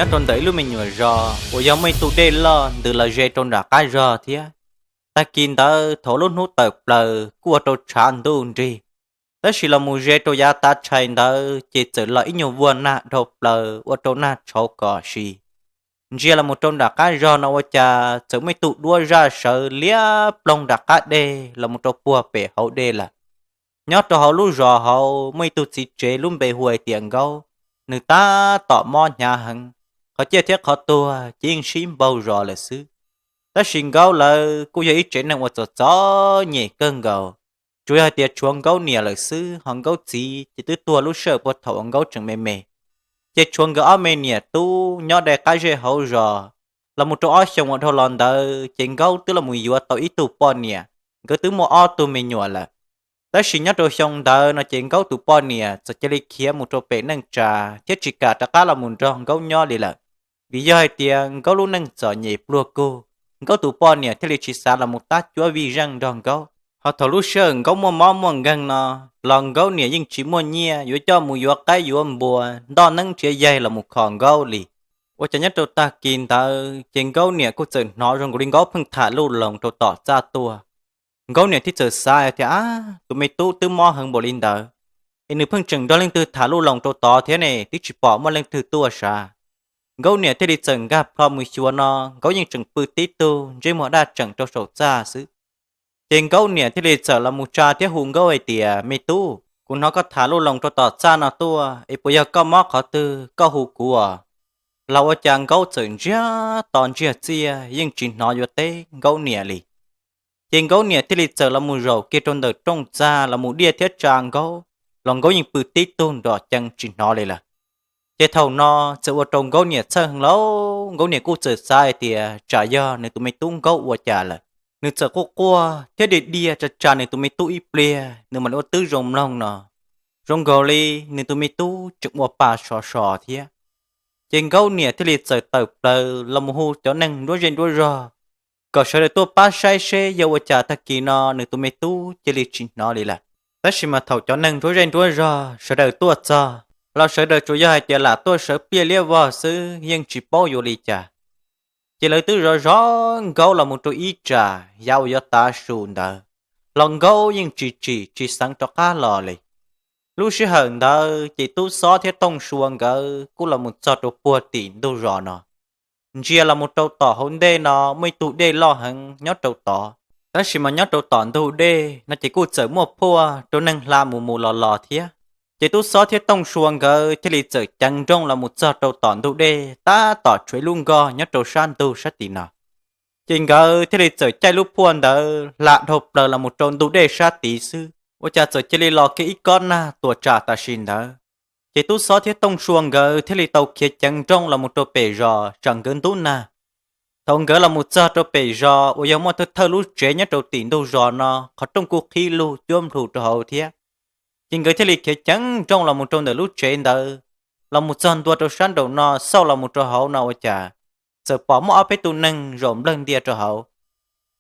nyob rau ntawm ib lub me nyuam zos uas yog muaj ib tug dej loj ntws los ze rau nram qab zog thiab. Tag kis ntawd thaum lub hnub tawm plaws kuj ua rau tshav ntuj nrig, tab sis los mus ze rau yav tav tshais ntawd ces txawm los ib nyuag vuag nag dhau plaws ua rau nag tshauv kom si. Ntsia los mus rau nram qab zog no ua cas txawm muaj ib tug duab zaj sawv liab ploog nram qab dej los mus rau puag pem hauv dej lawm. Nyob rau hauv lub zos hauv muaj ib tug txiv tsev lub npe hu hais tias Nkaub, nws tab tom mob hnyav heev, qhov ciaj thiab qhov tuag ces yeej sib npaug zos lawm xwb. Tab sis Nkaub lawv kuj yog ib tsev neeg uas txom txom nyem kawg nkaus, tsuas yog hais tias tshuav Nkaub niam lawm xwb, ho Nkaub txiv ces twb tuag lub sij hawm puag thaum uas Nkaub tseem me me. Ces tshuav nkawd ob me niam tub nyob dai qab zej hauv zos. Los mus rau ob xyoos uas dhau los ntawd ces Nkaub twb los mus yuav tau ib tug poj niam, nkawd twb muaj ob tug me nyuam lawm. Tab sis nyob rau xyoo ntawd no ces Nkaub tus poj niam txawm cia li khiav mus rau pem neej tsa thiab tsis kam rov qab los mus nrog Nkaub nyob li lawm. Vim yog hais tias Nkaub lub neej txom nyem pluag kug, Nkaub tus poj niam thiaj li tsis xav los mus tab cuab vij zeej nrog Nkaub. Ho thaum lub sij hawm Nkaub muaj mob muaj nkeeg no los Nkaub niam yeej tsis muaj nyiaj yuav coj mus yuav qaib yuav npua, ntoj neeb nrhiav yaig los mus kho Nkaub li. Ua cas nyob rau tag kis ntawd ces Nkaub niam kuj txawm hnov zoo nkaus li Nkaub pheej tham luj loos rau tom txaj tuaj. Nkaub niam thiaj txawm xav tias, Ab, tus me tub twb mob heev npaum li ntawd, es nws pheej tseem nrog leej twg tham luj loos rau tod thiab ne, twb tsis pom muaj leej twg tuaj sav. Nkaub niam thiaj li txawm nkag plho mus xyuas no Nkaub yeej tseem pw tib tug ntsej muag daj tseem rau saum txaj xwb. Ces Nkaub niam thiaj li txawm los mus tsa thiab hu Nkaub hais tias, Me tub, kuv hnov koj tham luj loos rau tom txaj no tuaj, es puas yog koj mob qhov twg koj hu kuv os? Los ua cas Nkaub txawm ntsiag to ntsiag txiaj yeej tsis hnov yuav teb Nkaub niam li. Ces Nkaub niam thiaj li txawm los mus zaum kiag rau ntawm rooj txag los mus diaj thiab tsa Nkaub, los Nkaub yeej pw tib tug nrom cees tsis hnov li lawm. Ces thaum no txawm ua rau Nkaub niam txhawj heev lauj, Nkaub niam kuj txawm xav hais tias tsam yog nws tus me tub Nkaub ua cas lawm. Nws txawm quaj quaj thiab diaj diaj tsa tsa nws tus me tub ib pliag nws mam li ua tib zoo mloog no, zoo nkaus li nws tus me tub tseem ua pa sov sov thiab. Ces Nkaub niam thiaj li txawm tawm plaws los mus hu cov neeg nruab zej nruab zog kom sawv daws tuaj pab saib seb yog ua cas tag kis no nws tus me tub cia li tsis hnov li lawm. Tab sis mas thaum cov neeg nruab zej nruab zog sawv daws tuaj txog los sawv daws tsuas yog hais tias lam tuaj sawv pliaj liab vog xwb yeej tsis paub yuav li cas. Ces lawv twb zov zov Nkaub los mus rau ib tsam yav uas yuav tav su ntawd, los Nkaub yeej tsis tsim tsis xeev rov qab los li. Lub sij hawm ntawd ces Tub Xob thiab Tooj Sua nkawd kuj los mus txog rau puag tim ntug zos no. Ntsia los mus rau tom hauv ntej no muaj ib tug dej loj heev nyob rau tod, tab sis mas nyob rau tom ntug dej no ces kuj txawm muaj phuaj rau neeg hla mus mus los los thiab. Ces Tub Xob thiab Tooj Sua nkawd thiaj li txawm ceev nrooj los mus txog rau tom ntug dej tab tom tshuav ib lub nkoj nyob rau sab ntug sab tim no. Ces nkawd thiaj li txawm caij lub phuaj ntawd hla dhau plaws los mus rau ntug dej sab tid xwb, ua cas txawm cia li los kiag ib kob nag tuam tsam tam sim ntawd. Ces Tub Xob thiab Tooj Sua nkawd thiaj li tau khiav ceev nrooj los mus rau pem zos tsam nkawd ntub nag. Thaum nkawd los mus txog rau pem zos uas yog muaj thawj thawj lub tsev nyob rau tim ntug zos no, qhov rooj kuj qhib lug cuab nplhu rau hauv thiab. Ces nkawd thiaj li khiav ceev nrooj los mus rau ntawm lub tsev ntawd, los mus txog ntua rau sab nraum no xauj los mus rau hauv no ua cas txawm pom muaj ob peb tug neeg zaum nplawg ntia rau hauv.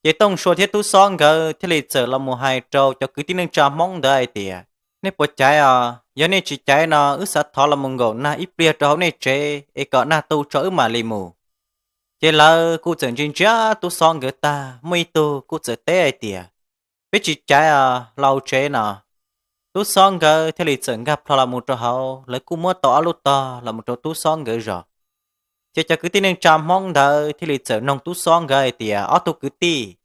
Ces Tooj Sua thiab Tub Xob nkawd thiaj li txawm los mus hais rau cov kwv tij neej tsa Hmoob ntawd hais tias, Nej puas caiv os? Yog nej tsis caiv no wb xav thov los mus nkaum nag ib pliag rau hauv nej tsev es kom nag tu tso wb mam li mus. Ces lawv kuj txawm ntsia ntsia Tub Xob nkawd tag, muaj ib tug kuj txawm teb hais tias, Peb tsis caiv os, los hauv tsev no. Tub Xob nkawd thiaj li txawm nkag plho los mus rau hauv, lawv kuj muab tau ob lub tog los mus rau Tub Xob nkawd zov. Ces cov kwv tij neej tsa Hmoob ntawd thiaj li txawm noog Tub Xob nkawd hais tias, Ob tug kwv tij,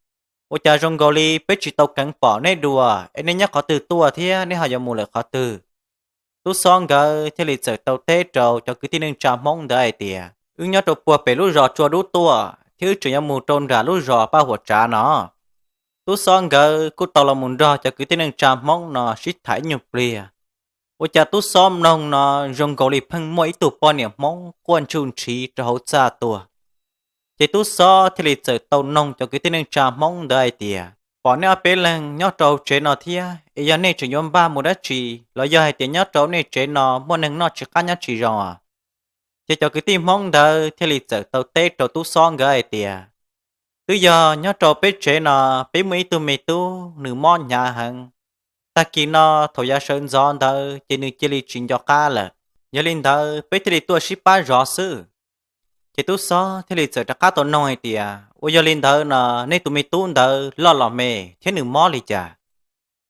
ua cas zoo nkaus li peb tsis tau kheev pom nej dua, es nej nyob qhov twg tuaj thiab nej ho yuav mus lawm qhov twg? Tub Xob nkawd thiaj li txawm tau teb rau cov kwv tij neej tsa Hmoob ntawd hais tias, Wb nyob rau puag pem lub zos Tsua Dub tuaj thiab wb tseem yuav mus rau nram lub zos Paj Huam Tsav no. Tub Xob nkawd kuj tau los mus nrog cov kwv tij neej tsa Hmoob no sib tham ib nyuag pliag. Ua cas Tub Xob mloog no zoo nkaus li pheej muaj ib tug poj niam Hmoob quaj ntsuj ntshiv rau hauv txaj tuaj. Ces Tub Xob thiaj li txawm tau noog cov kwv tij neej tsa Hmoob ntawd hais tias, Pom nej ob peb leeg nyob rau hauv tsev no thiab, es yog nej tseem yuav npaj mus dab tsi, los yog hais tias nyob rau nej tsev no muaj neeg noj tsis qab nyob tsis zoo os? Ces cov kwv tij Hmoob ntawd thiaj li txawm tau teb rau Tub Xob nkawd hais tias, Twb yog nyob rau peb tsev no peb muaj ib tug me tub nws mob hnyav heev. Tag kis no thaum yav sawv ntxov ntawd ces nws cia li tsis nco qab lawm. Yog li ntawd peb thiaj li tuaj sib pab zov xwb. Ces tub xob thiaj li txawm rov qab tau noog hais tias, Ua yog li ntawd no, nej tus me tub ntawd loj los me thiab nws mob li cas?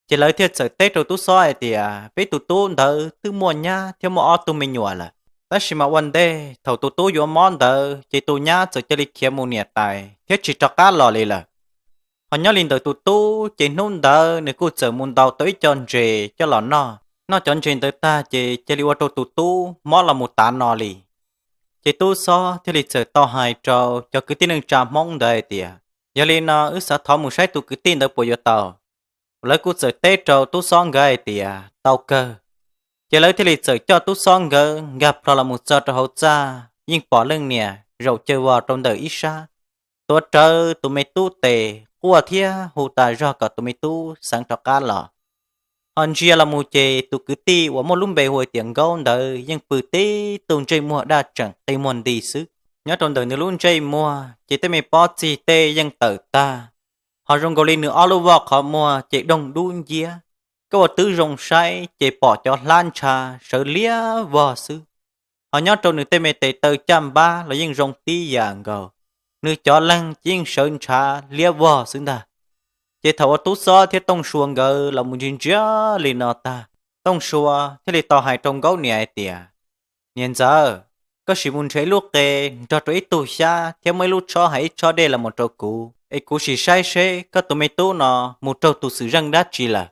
Ces lawv thiaj txawm teb rau tub xob hais tias, Peb tus tub ntawd twb muaj nyab thiab muaj ob tug me nyuam lawm, tab sis mas ua ntej thaum tus tub yuav mob ntawd ces tus nyab txawm cia li khiav mus niam tais thiab tsis rov qab los li lawm. Ho nyob li ntawm tus tub ces hnub ntawd nws kuj txawm mus ntaus tau ib co ntses coj los noj. Noj cov ntses ntawd tag ces cia li ua rau tus tub mob los mus tav no li. Ces tub xob thiaj li txawm tau hais rau cov kwv tij neej tsa Hmoob ntawd hais tias, Yog li no wb xav thov mus saib tus kwv tij ntawd puas yuav tau? Lawv kuj txawm teb rau tub xob nkawd hais tias, Tau kawg. Ces lawv thiaj li txawm coj tub xob nkawd nkag plho los mus txog rau hauv txaj, yeej pom leej niam zaum caw vos rau ntawm ib sab, tuav rawv tus me tub tes quaj thiab hu tas zog kom tus me tub xeev rov qab los. Ho ntsia los mus ces tus kwv tij uas muaj lub npe hu tias Nkaub ntawd yeej pw tib tug ntsej muag daj tseem qi muag nti xwb. Nyob rau ntawm nws lub ntsej muag ces tej me pob txig tej yeej tawm tag, ho zoo nkaus li nws ob lub voj qhov muag ces doog dub nciab. Koj ua twb zoo saib ces pom cov hlab ntsha sawv liab vog xwb. Ho nyob rau nws tej me tes taw caj npab los yeej zoo tib yam nkaus, nws cov leeg ces yeej sawv ntshav liab vog xwb ntag. Ces thaum uas tub xob thiab Tooj Sua nkawd los mus ntsia ntsia li no tag, Tooj Sua thiaj li tau hais rau Nkaub niam hais tias, Niam ntxawm, koj sim mus nrhiav ib lub qe nrog rau ib tug xyab thiab muab ib lub tshob hais ib tshob dej los mus rau kuv, es kuv sim saib seb koj tus me tub no mus raug tus xwm zeej dab tsi lawm.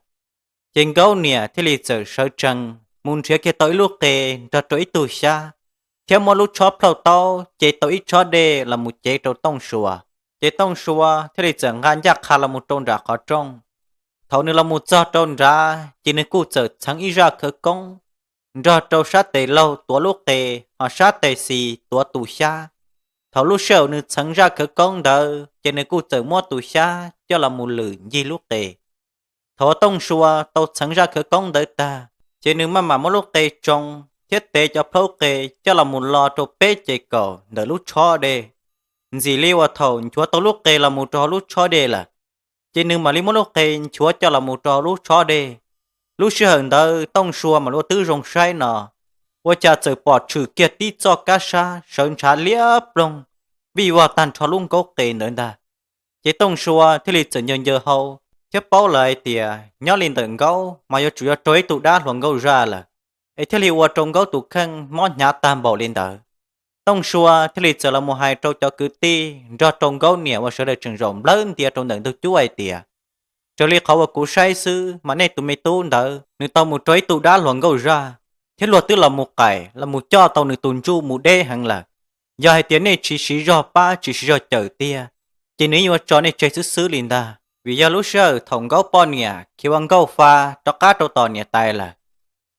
Ces Nkaub niam thiaj li txawm sawv tsees mus nrhiav kiag tau ib lub qe nrog rau ib tug xyab, thiab muab lub tshob plhauj taub cev tau ib tshob dej los mus cev rau Tooj Sua. Ces Tooj Sua thiaj li txawm nqa ncaj qha los mus rau nram qhov rooj. Thaum nws los mus txog rau nrad ces nws kuj txawm txheev ib zaj khawv koob nrog rau sab tes laug tuav lub qe, ho sab tes xis tuav tus xyab. Thaum lub sij hawm nws txheev zaj khawv koob ntawd ces nws kuj txawm muab tus xyab coj los mus lwm ncig lub qe. Thaum uas Tooj Sua tau txheev zaj khawv koob ntawd tag, ces nws maj mam muab lub qe tsoo thiab tev cov plhaub qe coj los mus lo rau peb ces kaum ntawm lub tshob dej. Ntxim li uas thaum nchuav tau lub qe los mus rau hauv lub tshob dej lawm, ces nws mam li muab lub qe nchuav coj los mus rau hauv lub tshob dej. Lub sij hawm ntawd Tooj Sua mam li ua twb zoo saib no, ua cas txawm pom tshwm kiag tib txoj kab sab sawv ntshav liab ploog, vij vog tag nrho lub nkaub qe ntawd ntag. Ces Tooj Sua thiaj li txawm ncaws ncaws hau thiab paub lawm hais tias nyob li ntawm Nkaub mas yuav tsum yog raug ib tug dab hluas nkauj zaj lawm, es thiaj li ua rau Nkaub tus kheej mob hnyav tag npaum li ntawd. Tooj Sua thiaj li txawm los mus hais rau cov kwv tij nrog rau Nkaub niam uas sawv daws tseem zaum nplawb ntia rau ntawm ntug cub hais tias, Raws li qhov uas kuv saib xwb mas nej tus me tub ntawd nws tau mus raug ib tug dab hluas nkauj zaj, thiab luag twb los mus qaim los mus coj tau nws tus ntsuj mus deb heev lawm. Yog hais tias nej tsis siv zog pab tsis siv zog cawm tiag, ces nws yeej yuav tso nej tseg xwb xwb li ntag. Vim yog lub sij hawm thaum Nkaub poj niam khiav ua nkauj fa rov qab rau tom niam tais lawm,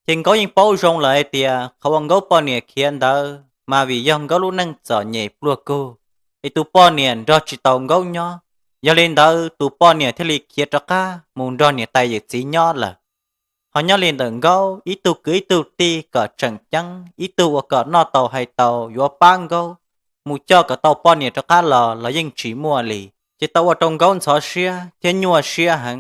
ces Nkaub yeej paub zoo lawm hais tias qhov uas Nkaub poj niam khiav ntawd mas vim yog Nkaub lub neej txom nyem pluag kug, es tus poj niam nrog tsis tau Nkaub nyob. Yog li ntawd tus poj niam thiaj li khiav rov qab mus nrog niam tais yawm txiv nyob lawm. Ho nyob li ntawm Nkaub ib tug kwv ib tug tij kom tseem ceeb, ib tug uas kom noj tau hais tau yuav pab Nkaub mus coj kom tau poj niam rov qab los los yeej tsis muaj li. Ces tau ua rau Nkaub ntxhov siab thiab nyuaj siab heev.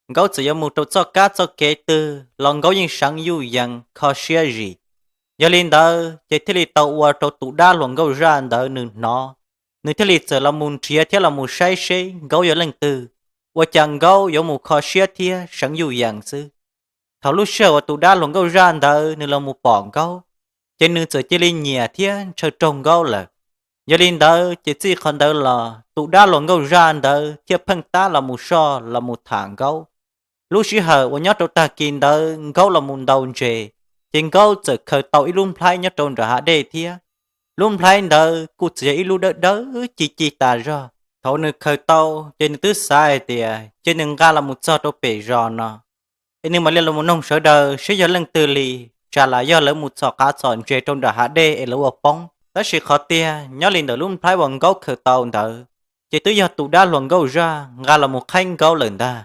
Nkaub txawm yuav mus rau txoj kab txoj kev twg los Nkaub yeej seev yuj yees kho siab zim. Yog li ntawd ces thiaj li tau ua rau tus dab hluas nkauj zaj ntawd nws hnov, nws thiaj li txawm los mus nrhiav thiab los mus saib seb Nkaub yog leej twg, ua cas Nkaub yuav mus kho siab thiab seev yuj yees xwb. Thaum lub sij hawm uas tus dab hluas nkauj zaj ntawd nws los mus pom Nkaub, ces nws txawm cia li nyiam thiab ntshaw raug Nkaub lawm. Yog li ntawd ces txij qhov ntawd los tus dab hluas nkauj zaj ntawd thiaj pheej tab los mus soj los mus tham Nkaub. Lub sij hawm uas nyob rau tag kis ntawd Nkaub los mus ntaus ntses, ces Nkaub txawm khaws tau ib lub nplhaib nyob rau nram hav dej thiab. Lub nplhaib ntawd kuj txawm yog ib lub dawb dawb ci ci tas zog. Thaum nws khaws tau ces nws twb xav hais tias cia nws nqa los mus txog rau pem zos no, es nws mam li los mus noog sawv daws seb yog leej twg li, tsam lam yog lawv mus txhom qav txhom ntses rau nram hav dej es lawv ua poob. Tab sis qhov tiag nyob li ntawm lub nplhaib uas Nkaub khaws tau ntawd, ces twb yog tus dab hluas nkauj zaj nqa los mus qhaib Nkaub lawm ntag.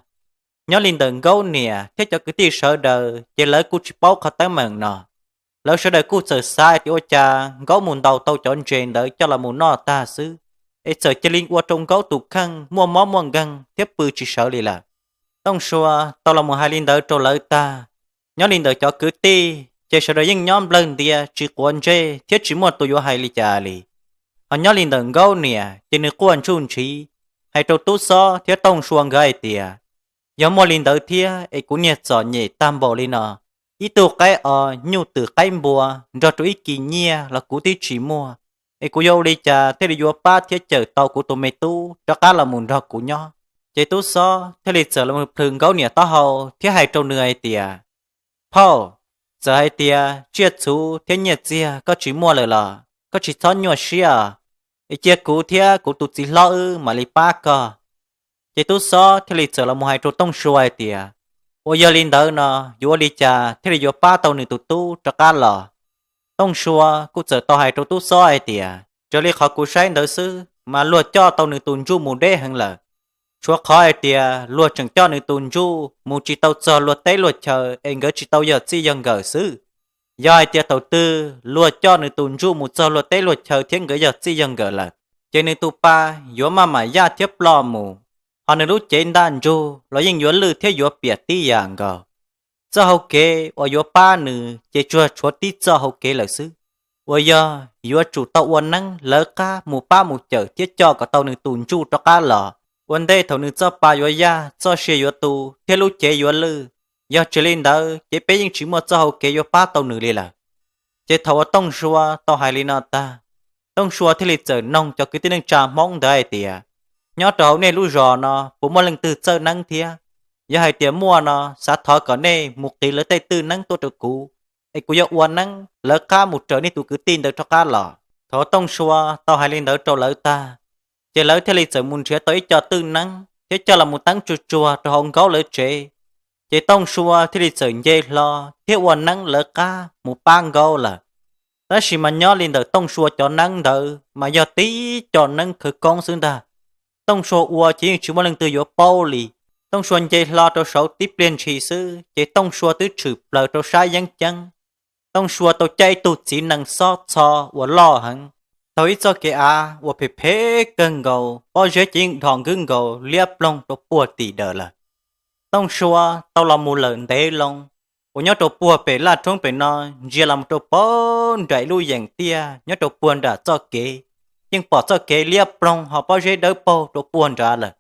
Nyob li ntawm Nkaub niam thiab cov kwv tij sawv daws ces lawv kuj tsis paub qhov teeb meem no. Lawv sawv daws kuj txawm xav tias ua cas Nkaub mus ntaus tau cov ntses ntawd coj los mus noj tag xwb, es txawm cia li ua rau Nkaub tus kheej muaj mob muaj nkeeg thiab pw tsis sawv li lawm. Tooj Sua tau los mus hais li ntawd rau lawv tag, nyob li ntawm cov kwv tij ces sawv daws yeej nyob nplawg ntias tsis quav ntsej thiab tsis muaj tus yuav hais li cas li. Ho nyob li ntawm Nkaub niam ces nws quaj ntsuj ntshiv hais rau Tub Xob thiab Tooj Sua nkawd hais tias, yog muaj li ntawd thiab es kuv niag txom nyem tag npaum li no, ib tug qaib os nyuj twm qaib npua nrog rau ib kis nyiaj los kuv twb tsis muaj, es kuv yuav ua li cas thiaj li yuav pab thiab cawm tau kuv tus me tub rov qab los mus nrog kuv nyob? Ces Tub Xob thiaj li txawm los plhws Nkaub niam taub hau thiab hais rau nws hais tias, phauj, txawm hais tias tsiaj txhuv thiab nyiaj txiag koj tsis muaj lawm los koj tsis txhob nyuaj siab, es cia kuv thiab kuv tus txiv hlob wb mam li pab koj. Ces Tub Xob thiaj li txawm los mus hais rau Tooj Sua hais tias, uas yog li ntawd no yuav ua li cas thiaj li yuav pab tau nws tus tub rov qab los? Tooj Sua kuj txawm tau hais rau Tub Xob hais tias, raws li qhov kuv saib ntawd xwb mas luag coj tau nws tus ntsuj mus deb heev lawm. Tshuav qhov hais tias luag tseem coj nws tus ntsuj mus tsis tau txog luag teb luag chaw es nkawd tsis tau yog txij yog nkawm xwb. Yog hais tias thaum twg luag coj nws tus ntsuj mus txog luag teb luag chaw thiab nkawd yog txij yog nkawm lawm, ces nws tus pa yuav maj mam yaj thiab ploj mus, ho nws lub cev ntaj ntsug los yeej yuav lwj thiab yuav piam tib yam nkaus. Txoj hau kev uas yuav pab nws ces tsuas tshuav tib txoj hau kev lawm xwb, uas yog yuav tsum tau ua neeb lawv qab mus pab mus cawm thiab coj kom tau nws tus ntsuj rov qab los. Ua ntej thaum nws txoj pa yuav yaj, txoj sia yuav tu thiab lub cev yuav lwj, yog tsis li ntawd ces peb yeej tsis muaj txoj hau kev yuav pab tau nws li lawm. Ces thaum uas Tooj Sua tau hais li no tag, Tooj Sua thiaj li txawm noog cov kwv tij neej tsa Hmoob ntawd hais tias, nyob rau hauv nej lub zos no puas muaj leej twg txawj neeb thiab? Yog hais tias muaj no, xav thov kom nej mus qiv lawv tej twj neeb tuaj rau kuv, es kuv yuav ua neeb lawv qab mus raws nej tus kwv tij ntawd rov qab los. Thaum Tooj Sua tau hais li ntawd rau lawv tag, ces lawv thiaj li txawm mus nrhiav tau ib co twj neeb thiab coj los mus teeb tsuag tsuag rau hauv Nkaub lawv tsev. Ces Tooj Sua thiaj li txawm nce hlo thiab ua neeb lawv qab mus pab Nkaub lawm. Tab sis mas nyob li ntawm Tooj Sua cov neeb ntawd mas yog tib co neeb khawv koob xwb ntag. Tooj Sua ua ces yeej tsis muaj leej twg yuav paub li. Tooj Sua nce hlo rau saud tib pliag ntshis xwb ces Tooj Sua twb tshwm plaws rau sab yeeb ceeb. Tooj Sua tau caij ib tug txiv nees xob txho uas loj heev, taug ib txoj kev av uas phem phem kawg nkaus, pob zeb ces yeej dhos nkwb nkaus liab ploog rau puag tim dawm lawm. Tooj Sua tau los mus lawm ntev loo, uas nyob rau puag pem laj roob pem no ntsia los mus rau puag nram ib lub yeem tiaj nyob rau puag nram txoj kev, yeej pom txoj kev liab ploog ho pob zeb dawb paug rau puag nrad lawm.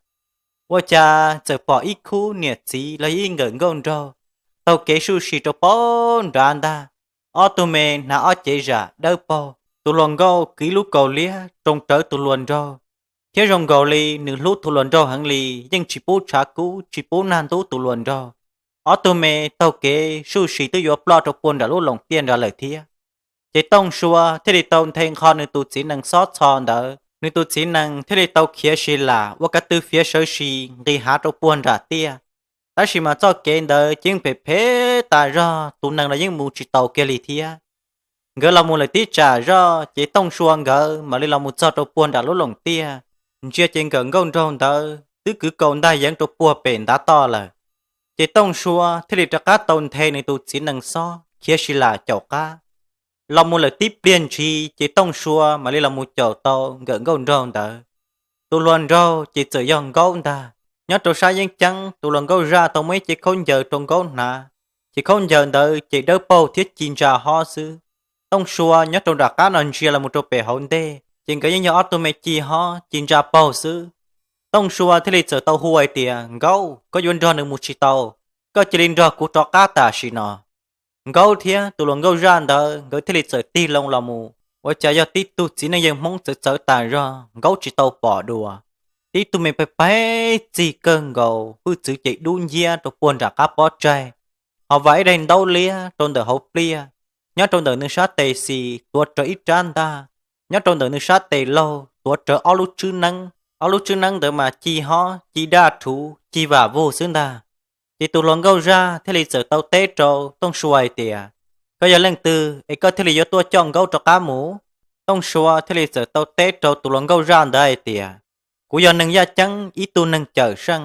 Ua cas txawm pom ib khub niam txiv los ib nkawm nkauj nraug taug kev suj si rau puag nrad ntag. Ob tug me hnav ob cev zam dawb paug, tus hluas nkauj kwv ib lub kaus liab roo rawv tus hluas nraug, thiab zoo nkaus li nws hlub tus hluas nraug heev li, yeej tsis pub tshav kub tsis pub nag ntub tus hluas nraug. Ob tug me taug kev suj si twb yuav ploj rau puag nram lub loos tiaj nrad lawm thiab. Ces Tooj Sua thiaj li tau nthe nqho nws tus txiv nees xob txho ntawd, nws tus txiv nees thiaj li tau khiav si lam ua ka tw fiav sawv si nqis hav rau puag nram tiaj. Tab sis mas txoj kev ntawd ces yeej phem phem tas zog, tus nees los yeej mus tsis taus kiag li thiab. Nkawd los mus lawm tib tsam zoj ces Tooj Sua nkawd mam li los mus txog rau puag nram lub loos tiaj. Ntsia ces nkawm nkauj nraug ntawd twb kwv kaus ntag yeev rau puag pem ntav toj lawm. Ces Tooj Sua thiaj li rov qab tau nthe nws tus txiv nees xob khiav si lam caum qab. Los mus lawm tib pliag ntshis ces Tooj Sua mam li los mus caum tau nkawm nkauj nraug ntawd. Tus hluas nraug ces txawm yog Nkaub ntag. Nyob rau sab yeeb ceeb, tus hluas nkauj zaj tau muab ib cev khaub ncaws rau Nkaub hnav, ces khaub ncaws ntawd ces dawb paug thiab ci ntsa hob xwb. Tooj Sua nyob rau nram qab no ntsia los mus rau pem hauv ntej, ces nkawd yeej yog ob tug me ci hob ci ntsa paug xwb. Tooj Sua thiaj li txawm tau hu hais tias, Nkaub, koj yuav nrog nws mus tsis tau, koj cia li nrog kuv rov qab tam sim no. Nkaub thiab tus hluas nkauj zaj ntawd nkawd thiaj li txawm tig loo los mus. Ua cas yog tib tug txiv neej yawg Hmoob txawv txawv tas zog, Nkaub tsis tau pom dua. Tib tug me peb peb txig kawg nkaus, hwj txwv ces dub nciab rau puag nram qab pob tsaig, ho vam ib daim ntaub liab rau ntawm hauv pliaj. Nyob rau ntawm nws sab tes xis tuav rawv ib rab ntaj, nyob rau ntawm nws sab tes laug tuav rawv ob lub tswb neeb. Ob lub tswb neeb ntawd mas ci hob ci daj rhuv ci vam vug xwb ntag. Ces tus hluas nkauj zaj thiaj li txawm tau teb rau Tooj Sua hais tias, Koj yog leej twg es koj thiaj li yuav tuaj coj Nkaub rov qab mus? Tooj Sua thiaj li txawm tau teb rau tus hluas nkauj zaj ntawd hais tias, Kuv yog neeg yaj ceeb ib tug neeg cawm seej.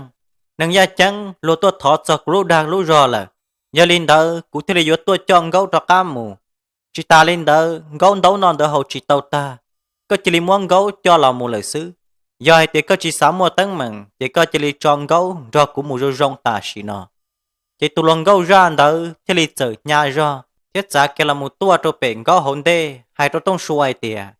Neeg yaj ceeb luag tuaj thov txog kuv lub dag lub zog lawm, yog li ntawd kuv thiaj li yuav tuaj coj Nkaub rov qab mus. Tsis tas li ntawd, Nkaub ntaub no ntawd haus tsis tau tag, koj cia li muab Nkaub coj los mus lawm xwb. Yog hais tias koj tsis xav muaj teeb meem ces koj cia li tso Nkaub nrog kuv mus zoo zoo tam sim no. Ces tus hluas nkauj zaj ntawd thiaj li txawm hnyav zog thiab txav kiag los mus tuaj rau pem Nkaub hauv ntej hais rau Tooj Sua hais tias,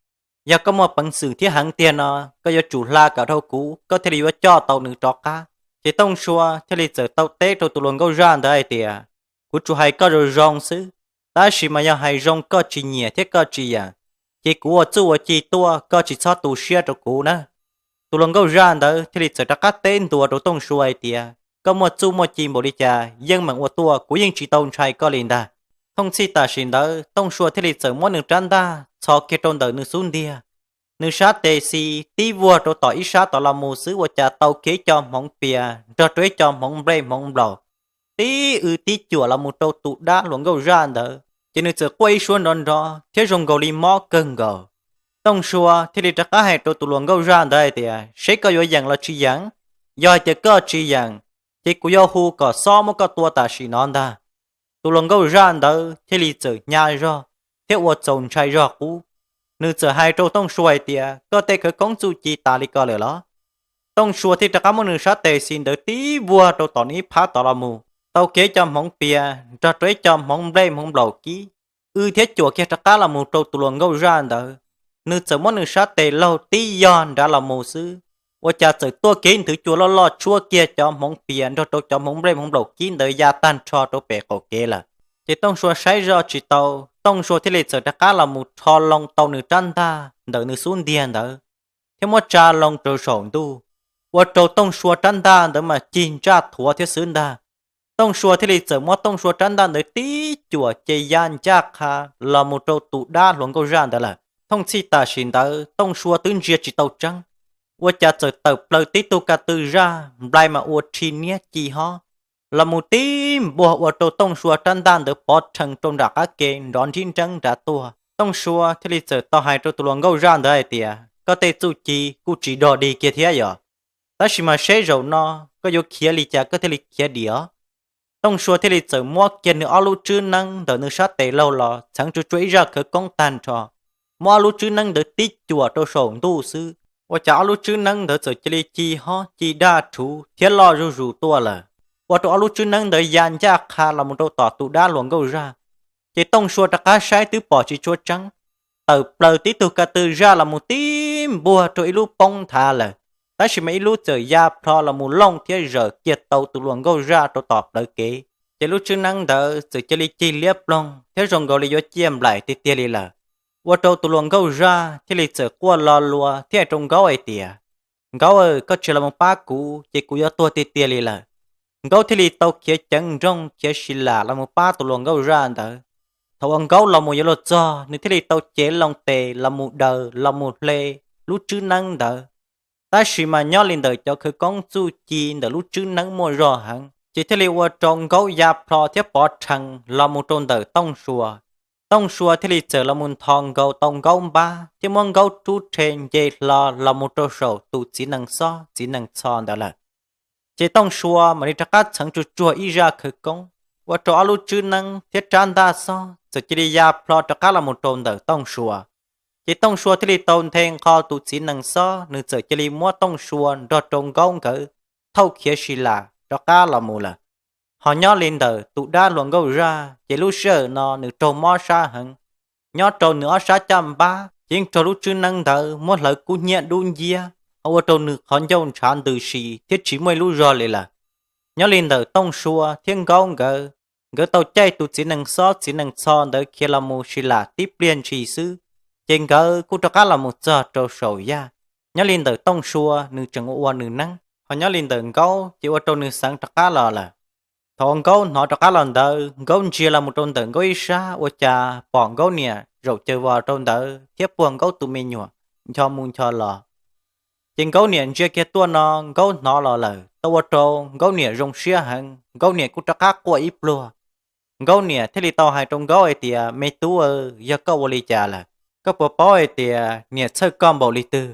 Yog koj muaj peev xwm thiab heev tiag no, koj yuav tsum hla kom dhau kuv, koj thiaj li yuav coj tau nws rov qab. Ces Tooj Sua thiaj li txawm tau teb rau tus hluas nkauj zaj ntawd hais tias, kuv tsuas hais koj zoo zoo xwb, tab sis mas yog hais zoo koj tsis nyiam thiab koj tsis yeem, ces kuv ua txuj ua ci tuaj, koj tsis txhob tu siab rau kuv na. Tus hluas nkauj zaj ntawd thiaj li txawm rov qab teb ntua rau Tooj Sua hais tias, koj muaj txuj muaj ci npaum li cas yeej meem ua tuaj, kuv yeej tsis tau ntshai koj li ntag. Thooj txhij tam sim ntawd Tooj Sua thiaj li txawm muab nws rab ntaj txhos kiag rau ntawm nws xub ntiag. Nws sab tes xis tib vuag rau tom ib sab tom los mus xwb ua cas tau kiag ib co hmoov pias nrog rau ib co hmoov nplej hmoov nplaum tib w tib cuam los mus rau tus dab hluas nkauj zaj ntawd, ces nws txawm quaj ib suab nrov nrov thiab zoo nkaus li mob kawg nkaus. Tooj Sua thiaj li rov qab hais rau tus hluas nkauj zaj ntawd hais tias, seb koj yuav yeem los tsis yeem? Yog hais tias koj tsis yeem, ces kuv yuav hu kom xob muab koj tua tam sim no ntag. Tus hluas nkauj zaj ntawd thiaj li txawm hnyav zog thiab ua txaus ntshai zog qub. Nws txawm hais rau Tooj Sua hais tias, koj tej khawv koob txuj ci tas li ko lawm los? Tooj Sua thiaj rov qab muab nws sab tes xis ntawd tib vuag rau tom nws ib phab tod los mus, tau kiag ib co hmoov pias nrog rau ib co hmoov nplej hmoov nplaum kib, w thiab cuam kiag rov qab los mus rau tus hluas nkauj zaj ntawd. Nws txawm muab nws sab tes laug tib yog nrad los mus xwb, ua cas txawm tuaj kiag ib nthwv cua loj loj tshuab kiag cov hmoov pias nrog rau cov hmoov nplej hmoov nplaum kib ntawd ya tag nrho rau pem qaum kev lawm. Ces Tooj Sua saib zoj tsis tau, Tooj Sua thiaj li txawm rov qab los mus rho loo tau nws rab ntaj ntawm nws xub ntiag ntawd thiab muab tsa loo rau saum ntuj, ua rau Tooj Sua rab ntaj ntawd mas cig ntsaj thuav thiab xwb ntag. Tooj Sua thiaj li txawm muab Tooj Sua rab ntaj ntawd tib cuam ces ya ncaj qha los mus rau tus dab hluas nkauj zaj ntawd lawm. Thooj txhij tam sim ntawd Tooj Sua twb ntsia tsis tau tseeb, ua cas txawm tawm plaws tib tug ka tw zaj nplai mas ua rhi niab ci hob los mus tib npuag ua rau Tooj Sua rab ntaj ntawd pov rhees rau nram qab ke nrov nrib nreeb nrad tuaj. Tooj Sua thiaj li txawm tau hais rau tus hluas nkauj zaj ntawd hais tias, koj tej txuj ci kuj tsis dog dig kiag thiab yom, tab sis mas seb zaum no koj yuav khiav li cas koj thiaj li khiav dim os. Tooj Sua thiaj li txawm muab kiag nws ob lub tswb neeb ntawm nws sab tes laug los txheev tsuag tsuag ib zaj khawv koob tag nrho, muab ob lub tswb neeb ntawd tib cuam rau saum ntuj xwb, ua cas ob lub tswb neeb ntawd txawm cia li ci hob ci daj rhuv thiab loj zuj zus tuaj lawm, ua rau ob lub tswb neeb ntawd ya ncaj qha los mus rau tom tus dab hluas nkauj zaj. Ces Tooj Sua rov qab saib twb pom tsis tshua tseeb, tawm plaws tib tug ka tw zaj los mus tib npuag rau ib lub poob nthav lawm, tab sis mas ib lub txawm ya plho los mus looj thiab zawm kiag tau tus hluas nkauj zaj rau tom plawv kev. Ces lub tswb neeb ntawd txawm cia li cig liab ploog thiab zoo nkaus li yuav ciaj nplaim tiag tiag li lawm, ua rau tus hluas nkauj zaj thiaj li txawm quaj lo lua thiab hais rau Nkaub hais tias, Nkaub, koj tsis los mus pab kuv ces kuv yuav tuag tiag tiag li lawm. Nkaub thiaj li tau khiav ceev nrooj khiav si lam los mus pab tus hluas nkauj zaj ntawd. Thaum uas Nkaub los mus yuav luag txog, nws thiaj li tau cev loo tes los mus daws los mus hle lub tswb neeb ntawd. Tab sis mas nyob li ntawm cov khawv koob txuj ci ntawm lub tswb neeb muaj zog heev, ces thiaj li ua rau Nkaub ya plho thiab pov rhees los mus rau ntawm Tooj Sua. Tooj Sua thiaj li txawm los mus nthos nkaus tau Nkaub npab thiab muab Nkaub rub rhe nce hlo los mus rau saum tus txiv nees xob txiv nees txho ntawd lawm. Ces Tooj Sua mam li rov qab txheev tsuag tsuag ib zaj khawv koob, ua rau ob lub tswb neeb thiab rab ntaj xob txawm cia li ya plho rov qab los mus rau ntawm Tooj Sua. Ces Tooj Sua thiaj li tau nthe nqho tus txiv nees xob, nws txawm cia li muab Tooj Sua nrog rau Nkaub nkawd thauj khiav si lam rov qab los mus lawm. Ho nyob li ntawm tus dab hluas nkauj zaj, ces lub sij hawm no nws raug mob sab heev. Nyob rau nws ob sab caj npab ces yeej raug lub tswb neeb ntawd muab hlawv kub hnyiab dub nciab, ho ua rau nws qhov ncauj ntshav ntws si thiab tsis muaj ib lub zog li lawm. Nyob li ntawm Tooj Sua thiab Nkaub nkawd, nkawd tau caij tus txiv nees xob txiv nees txho ntawd khiav los mus si lam tib pliag ntshis xwb, ces nkawd kuj rov qab los mus txog rau saum yaj. Nyob li ntawm Tooj Sua nws tseem ua ua nws neeb, ho nyob li ntawm Nkaub ces ua rau nws xeev rov qab los lawm. Thaum uas Nkaub hnov rov qab los ntawd, Nkaub ntsia los mus rau ntawm Nkaub ib sab ua cas pom Nkaub niam zaum caws vos rau ntawd thiab puag Nkaub tus me nyuam ncho mus ncho los. Ces Nkaub niam ntsia kiag tuaj no Nkaub hnov los lawm, tau ua rau Nkaub niam zoo siab heev, Nkaub niam kuj rov qab quaj ib pluag. Nkaub niam thiaj li tau hais rau Nkaub hais tias, me tub, yog koj ua li cas lawm? Koj puas paub hais tias niam txhawj koj npaum li twg?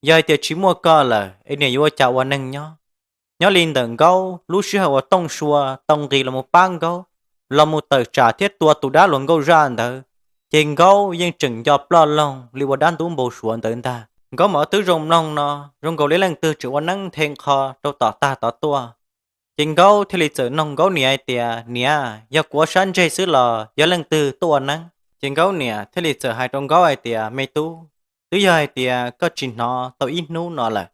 Yog hais tias tsis muaj koj lawm es niam yuav ua cas ua neeg nyob? Nyob li ntawm Nkaub, lub sij hawm uas Tooj Sua tau nqis los mus pab Nkaub los mus tawm tsam thiab tua tus dab hluas nkauj zaj ntawd, ces Nkaub yeej tseem nco ploj loog li ua dab ntub npau suav ntawd ntag. Nkaub mas twb zoo mloog no, zoo nkaus li leej twg tseem ua neeb nthe nqho rau tom tag tod tuaj. Ces Nkaub thiaj li txawm noog Nkaub niam hais tias, niam, yog kuv ua sab ntseg xwb los yog leej twg tuaj ua neeb? Ces Nkaub niam thiaj li txawm hais rau Nkaub hais tias, me tub, Twb yog hais tias koj tsis hnov tau ib hnub no lawm,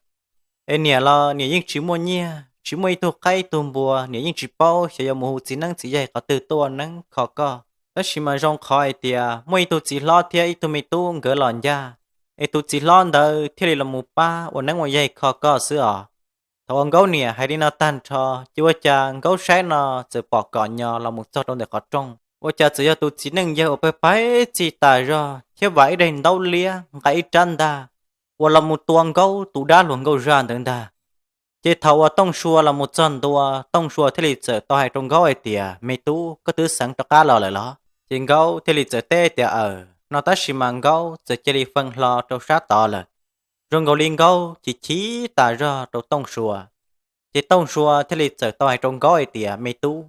es niam los niam yeej tsis muaj nyiaj, tsis muaj ib tug qaib ib tug npua, niam yeej tsis paub xyov yuav mus hu txiv neeb txiv yaig qhov twg tuaj ua neeb kho koj. Tab sis mas zoo qhov hais tias muaj ib tug txiv hlob thiab ib tug me tub nkawd los ncaj, es tus txiv hlob ntawd thiaj li los mus pab ua neeb ua yaig kho koj xwb os. Thaum uas Nkaub niam hais li no tag nrho, ces ua cas Nkaub saib no txawm pom kom nyo los mus txog rau ntawm qhov rooj. Ua cas txawm yog tus txiv neej yawg uas pawg pawg txij tas zog thiab vam ib daim ntaub liab nqa ib rab ntag uas los mus tua Nkaub tus dab hluas nkauj zaj ntawd ntag. Ces thaum uas Tooj Sua los mus txog ntua, Tooj Sua thiaj li txawm tau hais rau Nkaub hais tias, Me tub, koj twb xeev rov qab los lawm los? Ces Nkaub thiaj li txawm teb tias, Aws, no tab sis mas Nkaub txawm cia li feej hlo rau sab tod lawm. Zoo nkaus li Nkaub chim chim tas zog rau Tooj Sua. Ces Tooj Sua thiaj li txawm tau hais rau Nkaub hais tias, Me tub,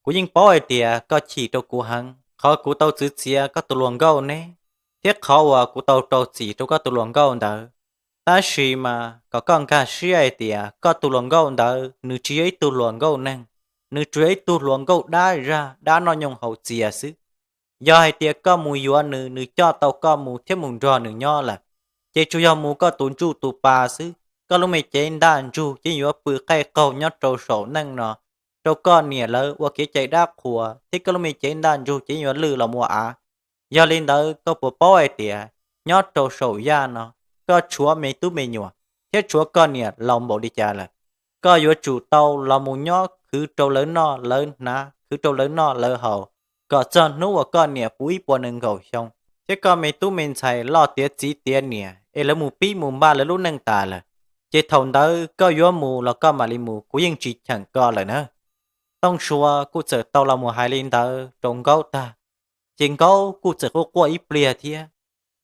kuv yeej paub hais tias koj chim rau kuv heev qhov kuv tau txwv txiav koj tus hluas nkauj neb, thiab qhov uas kuv tau rau txim rau koj tus hluas nkauj ntawd. Tab sis mas kom koj nkag siab hais tias koj tus hluas nkauj ntawd nws tsis yog ib tug hluas nkauj neeg, nws tsuas yog ib tug hluas nkauj dab zaj dab noj nyooj haus txias xwb. Yog hais tias koj mus yuav nws, nws coj tau koj mus thiab mus nrog nws nyob lawm, ces tsuas yog mus koj tus ntsuj tus pa xwb. Koj lub me cev ntaj ntsug yeej yuav pw qaij qaug nyob rau saum neej no, rau koj niam lawv ua kev cai dab qhuas, thiab koj lub me cev ntaj ntsug ces yeej yuav lwj los mus ua av. Yog li ntawd koj puas paub hais tias nyob rau saum yaj no, koj tshuav me tub me nyuam thiab tshuav koj niam laus npaum li cas lawm? Koj yuav tsum tau los mus nyob khwv rau lawv noj lawv hnav, khwv rau lawv noj lawv haus, kom txog hnub uas koj niam puv ib puas nees nkaum xyoo, thiab koj me tub me ntxhais loj tiav txiv tiav niam es lawv mus pib mus npaj lawv lub neej tas lawm, ces thaum ntawd koj yuav mus los koj mam li mus, kuv yeej tsis cheem koj lawm na. Tooj Sua kuj txawm tau los mus hais li ntawd rau Nkaub tag, ces Nkaub kuj txawm quaj quaj ib pliag thiab.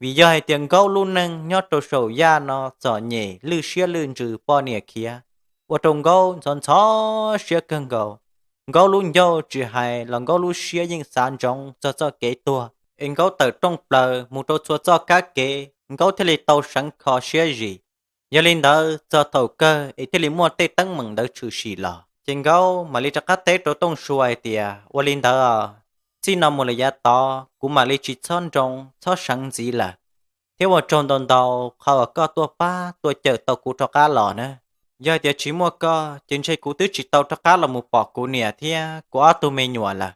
Vim yog hais tias Nkaub lub neej nyob rau saum yaj no txom nyem lwj siab lwj ntsws poj niam khiav, ua rau Nkaub ntxhov ntxhov siab kawg nkaus. Nkaub lub ncauj tsis hais los Nkaub lub siab yeej xav ntsoov txog txoj kev tuag, es Nkaub tawm rooj plaws mus rau txhua txoj kab kev, Nkaub thiaj li tau seev kho siab zim. Yog li ntawd txog thaum kawg es thiaj li muaj tej teeb meem ntawd tshwm sim los, ces Nkaub mam li rov qab teb rau Tooj Sua hais tias, Ua li ntawd, txij no mus lawm yav tod kuv mam li tsis txhob nroo txhob seev ntxiv lawm, thiab ua tsaug ntau ntau qhov uas koj tuaj pab tuaj cawm tau kuv rov qab los na. Yog hais tias tsis muaj koj ces ntshe kuv twb tsis tau rov qab los mus pom kuv niam thiab kuv ob tug me nyuam lawm.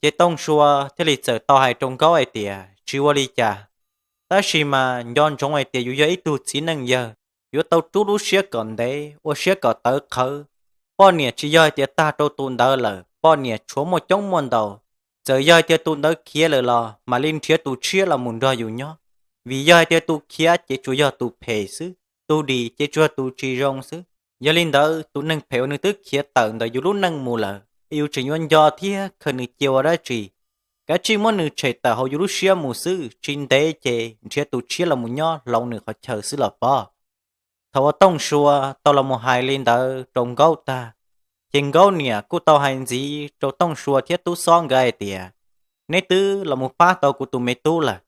Ces Tooj Sua thiaj li txawm tau hais rau Nkaub hais tias, Tsis ua li cas, tab sis mas nco ntsoov hais tias yus yog ib tug txiv neej yawg, yuav tau rub lub siab kom ntev, ua siab kom tawv qhawv. Poj niam tsis yog hais tias tag rau tus ntawd lawm, poj niam tshuav muaj coob muaj ntau. Txawm yog hais tias tus ntawd khiav lawm los mam li nrhiav tus tshiab los mus nrog yus nyob, vim yog hais tias tus khiav ces tsuas yog tus phem xwb, tus dim ces tsuas yog tus tsis zoo xwb. Yog li ntawd tus neeg phem uas nws twb khiav tawm ntawm yus lub neej mus lawm es yus tseem yuav nco thiab khaws nws cia ua dab tsi? Kav tsij muab nws tshem tawm hauv yus lub siab mus xwb, tsis ntev ces nrhiav tus tshiab los mus nyob hloov nws qhov chaw xwb los pob. Thaum uas Tooj Sua tau los mus hais li ntawd rau Nkaub tag, ces Nkaub niam kuj tau hais ntxiv rau Tooj Sua thiab tub xob nkawd hais tias, Neb twb los mus pab tau kuv tus me tub lawm,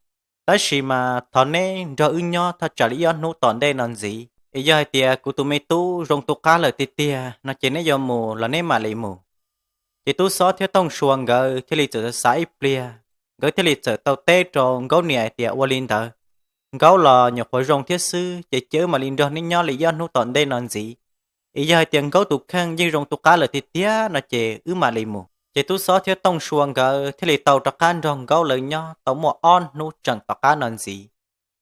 tab sis mas thov neb nrog wb nyob thaj tsam li ib ob hnub tom ntej no ntxiv, es yog hais tias kuv tus me tub zoo tu qab lawm tiag tiag no ces neb yuav mus los neb mam li mus. Ces tub xob thiab Tooj Sua nkawd thiaj li txawm xav ib pliag, nkawd thiaj li txawm tau teb rau Nkaub niam hais tias, Ua li ntawd, Nkaub los nyuam qhuav zoo thiab xwb, ces cia wb mam li nrog neb nyob li ib ob hnub tom ntej no ntxiv, es yog hais tias Nkaub tus kheej yeej zoo tu qab lawm tiag tiag no ces wb mam li mus. Ces tub xob thiab Tooj Sua nkawd thiaj li tau rov qab nrog Nkaub lawv nyob tau muaj ob hnub tseem tom qab no ntxiv.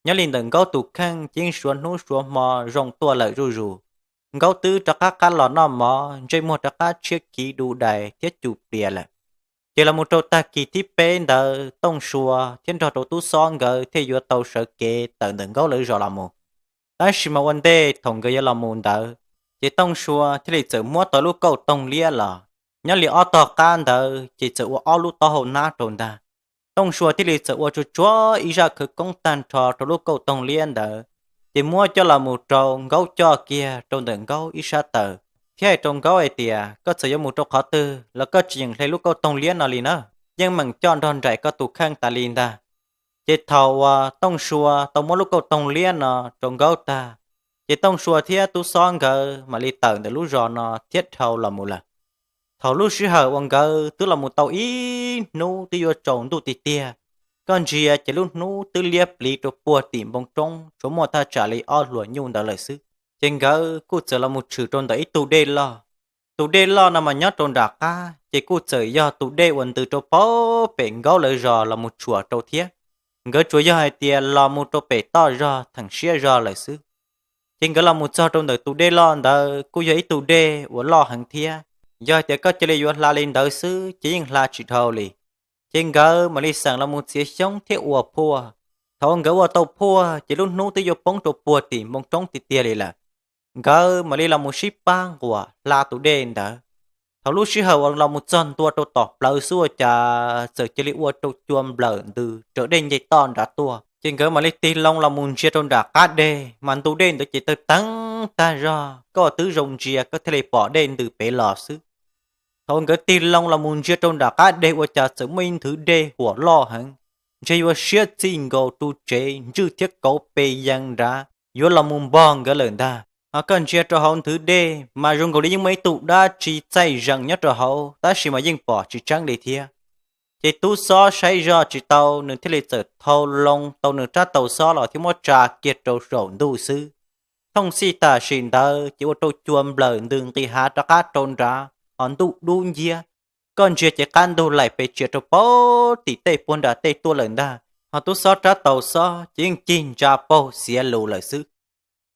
Nyob li ntawm Nkaub tus kheej ces yeej suav hnub suav hmo zoo tuaj lawm zuj zus. Nkaub twb rov qab qab los noj mov, ntsej muag rov qab tshiab kiv du dais thiab cum plias lawm. Ces los mus rau tag kis thib peb ntawd Tooj Sua thiab nrog rau tub xob nkawd thiaj yuav tau sawv kev tawm ntawm Nkaub lawv zos los mus. Tab sis mas ua ntej thaum nkawd yuav los mus ntawd, ces Tooj Sua thiaj li txawm muab tau lub kauj toog liab los. Nyob li ob tog qab ntawd ces txawm ua ob lub taub hau hnab rau ntag. Tooj Sua thiaj li txawm ua tsuag tsuag ib zaj khawv koob tag nrho rau lub kauj toog liab ntawd, ces muab coj los mus rau Nkaub coj kiag rau ntawm Nkaub ib sab taw, thiab hais rau Nkaub hais tias, Koj txawm yuav mus rau qhov twg los koj tsis yeem hle lub kauj toog liab no li na, yeej meem coj nrog nraim koj tus kheej tas li ntag. Ces thaum uas Tooj Sua tau muab lub kauj toog liab no rau Nkaub tag, ces Tooj Sua thiab tub xob nkawd mam li tawm ntawm lub zos no thiab dhau los mus lawm. Thaum lub sij hawm uas nkawd twb los mus tau ib hnub twb yuav tsaus ntuj tiag tiag, Koj ntsia ces lub hnub twb liab pliv rau puag tim npoo roob, tsuas muaj thaj tsam li ob hluas nyuj ntawd lawm xwb. Ces nkawd kuj txawm los mus tshwm rau ntawm ib tug dej loj. Tus dej loj no mas nyob rau nram qab, ces kuj txawm yog tus dej uas ntws rau pem nkaub lawv zos los mus tshuam rau thiab. Nkawd tsuas yog hais tias los mus rau pem toj zog theem siab zog lawm xwb. Ces nkawd los mus txog rau ntawm tus dej loj ntawd kuj yog ib tug dej uas loj heev thiab. Yog hais tias koj cia li yuav hla li ntawd xwb ces yeej hla tsis dhau li. Ces nkawd mam li xeem los mus txiav xyoob thiab ua phuaj. Thaum nkawd ua tau phuaj ces lub hnub twb yuav poob rau puag tim npoo roob tiag tiag li lawm. Nkawd mam li los mus sib pab nquas hla tus dej ntawd. Thaum lub sij hawm uas los mus txog ntua rau tom plawv xwb ua cas txawm cia li ua rau cua nplawm ntws raws dej nce toj nrad tuaj. Ces nkawd mam li tig loo los mus ntsia rau nram qab deg mas ntu dej ntawd ces tawg teeb tag zog, koj twb zoo ntsia koj thiaj li pom dej ntws pem los xwb. Thaum nkawd tig loo los mus ntsia rau nram qab deg ua cas txawm muaj ib nthwv dej huam loj heev, ntshe yuav siab txij nkaus ru tsev ntswj thiab kauv pes yees nrad yuav los mus npog nkawd lawm ntag. Ho koj ntsia rau hauv nthwv dej mas zoo nkaus li yeej muaj ib tug dab tsi txaij zees nyob rau hauv tab sis mas yeej pom tsis tseeb li thiab. Ces tub xob saib zoj tsis tau, nws thiaj li txawm thau loo tau nws rab taus xob los thiab muab tsa kiag rau saum ntuj xwb. Thooj xij tam sim ntawd ces ua rau cua nplawm ntws nqis hav rov qab rau nrad, ho ntuj dub nciab. Koj ntsia ces qab ntug laim pes tsias rau pem tim tej puag nram tej tuaj lawm ntag, ho tub xob rab taus xob ces yeej cig ntsa paug xiav lus lawm xwb.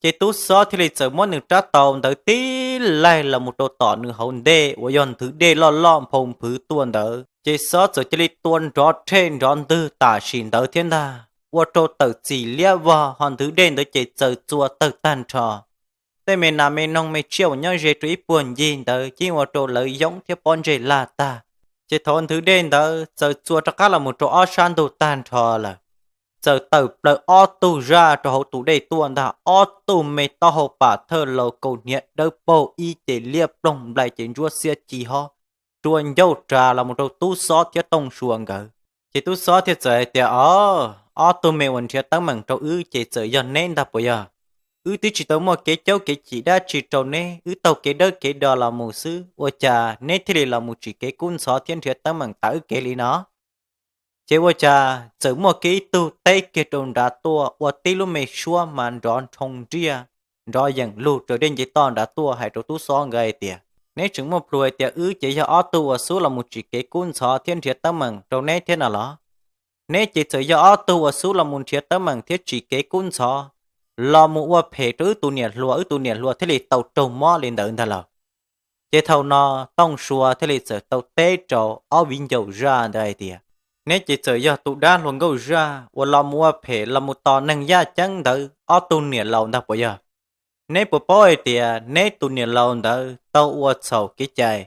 Ces tub xob thiaj li txawm muab nws rab taus ntawd tib laig los mus rau tom nws hauv ntej uas yog nthwv dej loj loj nphau nphwv tuaj ntawd, ces xob txawm cia li tua nrov rhej nrov ntwg tam sim ntawd thiab ntag, ua rau tawm txim liab vog, ho nthwv dej ntawd ces txawm txua tawg tag nrho. Tej me nas me noog me tsiaj uas nyob ze rau ib puag ncig ntawd ces yeej ua rau lawv yoob thiab pob ntseg laj tag. Ces thaum nthwv dej ntawd txawm txua rov qab los mus rau ob sab ntug tag nrho lawm, txawm tawm plaws ob tug zaj rau hauv tus dej tuaj ntag, ob tug me taub hau pam thawj laus kaus hniav dawb paug ib ce liab ploog nplai ces ntsuab xiab ci hob, rua ncauj ras los mus rau tub xob thiab tooj sua nkawd. Ces tub xob thiaj txawm hais tias, Os, ob tug me uas nrhiav teeb meem rau wb ces txawm yog neb ntag puas yog? Wb twb tsis tau muaj kev caub kev cim dab tsi rau neb, wb taug kev dawb kev do los mus xwb, ua cas neb thiaj li los mus tsim kev kub ntxhov thiab nrhiav teeb meem tav wb kev li no? Ces ua cas txawm muaj kiag ib tug teb kiag rau nrad tuaj ua tib lub me suab mas nrov nrhoo nriaj, nrov yeem lug raws dej nce toj nrad tuaj hais rau tub xob nkawd hais tias, Neb tseem muaj plhus hais tias wb ces yog ob tug uas xub los mus tsim kev kub ntxhov thiab nrhiav teeb meem rau neb thiab no los? Neb ces txawm yog ob tug uas xub los mus nrhiav teeb meem thiab tsim kev kub ntxhov, los mus ua phem rau wb tus niam hluas, wb tus niam hluas thiaj li tau raug mob li ntawd ntag lauj. Ces thaum no Tooj Sua thiaj li txawm tau teb rau ob viv ncaus zaj ntawd hais tias, Neb ces txawm yog tus dab hluas nkauj zaj uas los mus ua phem los mus tos neeg yaj ceeb ntawd ob tug niam laus ntag puas yog? Neb puas paub hais tias neb tus niam laus ntawd tau ua txhaum kev cai,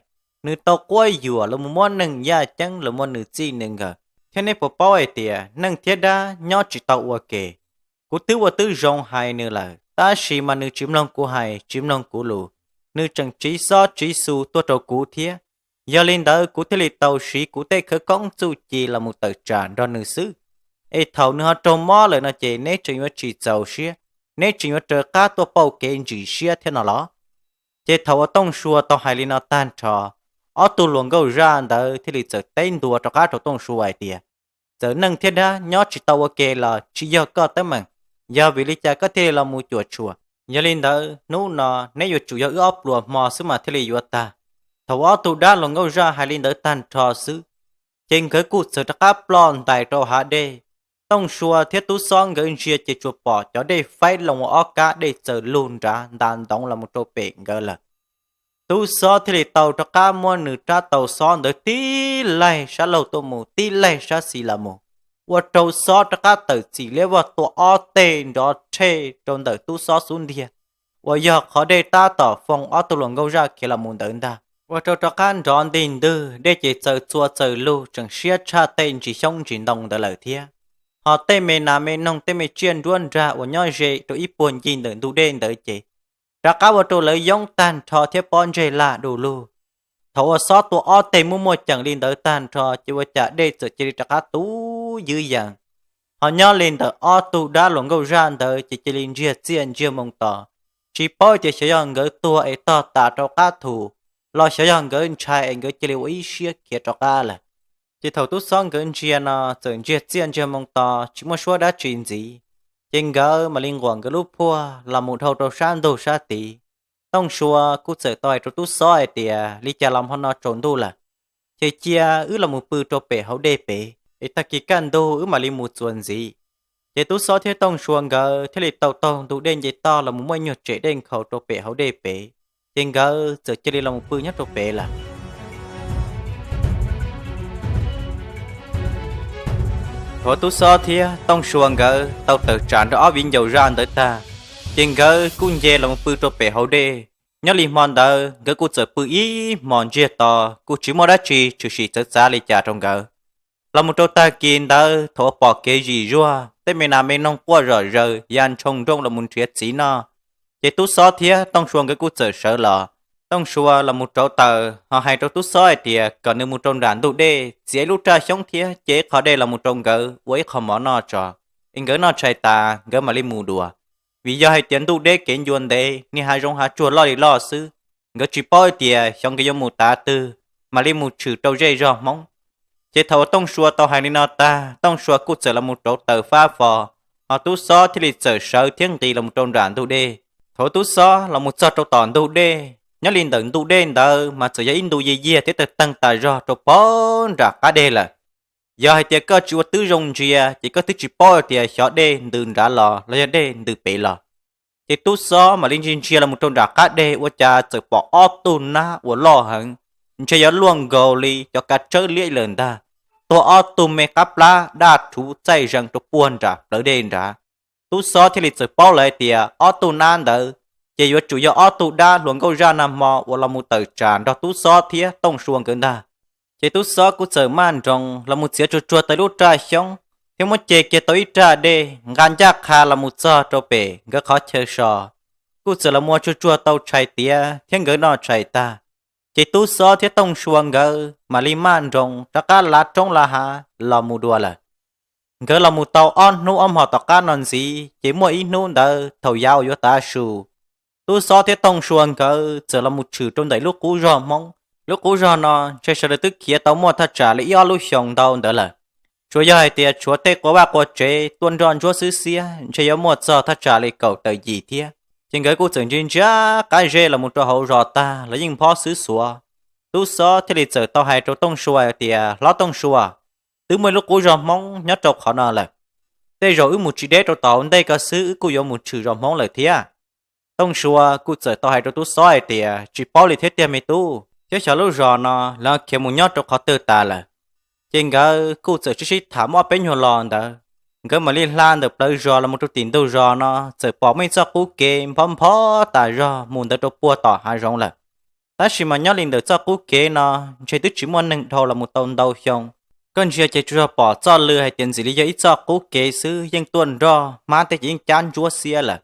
nws tau quab yuam los mus muab neeg yaj ceeb los muab nws txij nws nkawm, thiab neb puas paub hais tias neeg thiab dab nyob tsis tau ua ke? Kuv twb ua tib zoo hais nws lawm, tab sis mas nws tsis mloog kuv hais, tsis mloog kuv lus, nws tseem tsiv xob tsiv xu tuaj rau kuv thiab. Yog li ntawd kuv thiaj li tau siv kuv tej khawv koob txuj ci los mus tawm tsam nrog nws xwb. Es thaum nws ho raug mob lawm no ces neb tseem yuav tsis txaus siab, neb tseem yuav raws qab tuaj pauj kev ntsim siab thiab no los? Ces thaum uas Tooj Sua tau hais li no tag nrho, ob tug hluas nkauj zaj ntawd thiaj li txawm teb ntua rov qab rau Tooj Sua hais tias, Txawm neeg thiab dab nyob tsis tau ua ke los tsis yog koj teeb meem, yog vim li cas koj thiaj li los mus cuam tshuam? Yog li ntawd hnub no neb yuav tsum yog wb ob pluas hmo xwb mas thiaj li yuav tag. Thaum ob tug dab hluas nkauj zaj hais li ntawd tag nrho xwb, ces nkawd kuj txawm rov qab ploj ntais rau hav dej. Tooj Sua thiab Tub Xob nkawd ntsia ces tsuas pom cov dej faib loo ua ob kab, dej txawm lug nrad nta ntoov los mus rau pem nkawd lawm. Tub Xob thiaj li tau rov qab muab nws rab taus xob ntawd tib laig sab laug tuaj mus tib laig sab xis los mus, ua rau xob rov qab tawm txim liab vog tua ob teg nrov rhej rau ntawm Tub Xob xub ntiag, uas yog qhov dej tab tom foo ob tug hluas nkauj zaj khiav los mus ntawd ntag. Ua rau rov qab nrov nti ntwg, dej ces txawm txua txawm lug tseem siab tshaj tej ntsis xyoob ntsis ntoo ntawd lawm thiab. Ho tej me nas me noog tej me tsiaj nruab nrag uas nyob ze rau ib puag ncig ntawm ntug dej ntawd ces rov qab ua rau lawv yoob tag nrho thiab pob ntseg laj du lug. Thaum uas xob tua ob teg muaj muaj ceem li ntawd tag nrho ces ua cas dej txawm cia li rov qab tu ywv yees. Ho nyob li ntawm ob tug dab hluas nkauj zaj ntawd ces cia li ntsiag txiaj ntsiag moo tos, tsis paub tias xyov yog nkawd tuag es tog tas rau qab thu, los xyov yog nkawd ntshai es nkawd cia li ua ib siab khiav rov qab lawm. Ces thaum tub xob nkawd ntsia no txawm ntsiag txiaj ntsiag moo to tsis muaj suab dab tsi ntxiv, ces nkawd mam li nquam nkawd lub phuaj los mus dhau rau sab ntug sab tid. Tooj Sua kuj txawm tau hais rau tub xob hais tias, Li cas los hmo no tsaus ntuj lawm, ces cia wb los mus pw rau pem hauv dej pem, es tag kis kaj ntug wb mam li mus txuas ntxiv. Ces tub xob thiab Tooj Sua nkawd thiaj li tau taug ntug dej nce toj los mus muaj ib nyuag tsem dej nkhaus rau pem hauv dej pem, ces nkawd txawm cia li los mus pw nyob rau pem lawm. Thaum tub xob thiab Tooj Sua nkawd tau tawm tsam nrog ob viv ncaus zaj ntawd tag, ces nkawd kuj nce los mus pw rau pem hauv dej. Nyob li hmo ntawd nkawd kuj txawm pw ib hmos ntsiag to, kuj tsis muaj dab tsi tshwm sim txawv txav li cas rau nkawd. Los mus rau tag kis ntawd thaum uas pom kev zim zuag, tej me nas me noog quaj zom zaws ya ntshoo nrooj los mus nrhiav txiv noj, ces tub xob thiab Tooj Sua nkawd kuj txawm sawv los. Tooj Sua los mus rauv taws ho hais rau tub xob hais tias kom nws mus rau nram ntug dej txiav ib lub raj xyoob thiab ce ib qho dej los mus rau nkawd ua ib qho mov noj tso, es nkawd noj tshais tas nkawd mam li mus dua. Vim yog hais tias ntuj deb kev ncua ntev, niag hav zoov hav tsuag loj li loj xwb, nkawd tsis paub hais tias xyov nkawd yuav mus tav twg mam li mus tshwm rau zej zog Hmoob. Ces thaum uas Tooj Sua tau hais li no tag, Tooj Sua kuj txawm los mus rauv taws fab fo, ho tub xob thiaj li txawm sawv thiab nqis los mus rau nram ntug dej. Thaum tub xob los mus txog rau tom ntug dej, nyob li ntawm ntug dej ntawd mas txawm yog ib ntu yiag yiag thiab tawg teeg tas zog rau pem nram qab deg lawm. Yog hais tias koj tsis ua tib zoo ntsia ces koj twb tsis paub tias xyov dej ntws nrad los los yog dej ntws pem los. Ces tub xob mam li ntsia ntsia los mus rau nram qab deg ua cas txawm pom ob tug nab uas loj heev, ntshe yuav luaj nkaus li cov kav tsawb liab lawm ntag, tuag ob tug me qab plab daj rhuv txaij zees rau puag nram plawv dej nrad. Tub xob thiaj li txawm paub lawm hais tias ob tug nab ntawd ces yuav tsum yog ob tug dab hluas nkauj zaj nag hmo uas los mus tawm tsam nrog tub xob thiab Tooj Sua nkawd ntag. Ces tub xob kuj txawm maj nroos los mus txiav tsuag tsuag tau lub raj xyoob thiab muab ce kiag tau ib raj dej nqa ncaj qha los mus txog rau pem nkawd qhov chaw so. Kuj txawm los mus ua tsuag tsuag tau tshais tiav thiab nkawd noj tshais tag, ces tub xob thiab Tooj Sua nkawd mam li maj nroos rov qab lav roob lav hav los mus dua lawm. Nkawd los mus tau ob hnub ob hmos tom qab no ntxiv, ces muaj ib hnub ntawd thaum yav uas yuav tav su, tub xob thiab Tooj Sua nkawd txawm los mus tshwm rau ntawm lub qub zog Hmoob. Lub qub zog no ntshe sawv daws twb khiav tau muaj thaj tsam li ib ob lub xyoos ntau ntawd lawm. Tsuas yog hais tias tshuav tej qua vaj qua tsev tuaj nroj ntsuab xwb xiab ntshe yuav muaj txog thaj tsam li kaum tawm yim thiab. Ces nkawd kuj txawm ntsia ntsia qab zej los mus rau hauv zos tag los yeej phob xwb xuav. Tub xob thiaj li txawm tau hais rau Tooj Sua hais tias, Hlob Tooj Sua, twb muaj ib lub qub zog Hmoob nyob rau qhov no lawm. Tej zaum wb mus tsis deb rau tom hauv ntej ko xwb wb kuj yuav mus tshwm zos Hmoob lawm thiab. Tooj Sua kuj txawm tau hais rau tub xob hais tias, Tsis paub li thiab tiag me tub, thiab xyov lub zos no lawv khiav mus nyob rau qhov twg tas lawm. Ces nkawd kuj txawm sib sib tham muaj ob peb nyuag lo ntawd, nkawd mam li hla ntawm plawv zos los mus rau tim ntug zos no txawm pom muaj ib txoj qub kev nphob nphob tas zog mus ntawd rau puag tom hav zoov lawm. Tab sis mas nyob li ntawm txoj qub kev no ntshe twb tsis muaj neeg dhau los mus tau ntau xyoo. Koj ntsia ces tsuas yog pom txoj lw hais tias ntxim li yog ib txoj qub kev xwb, yeej tuaj nroj hmab tej ces yeej cab ntsuab xiab lawm.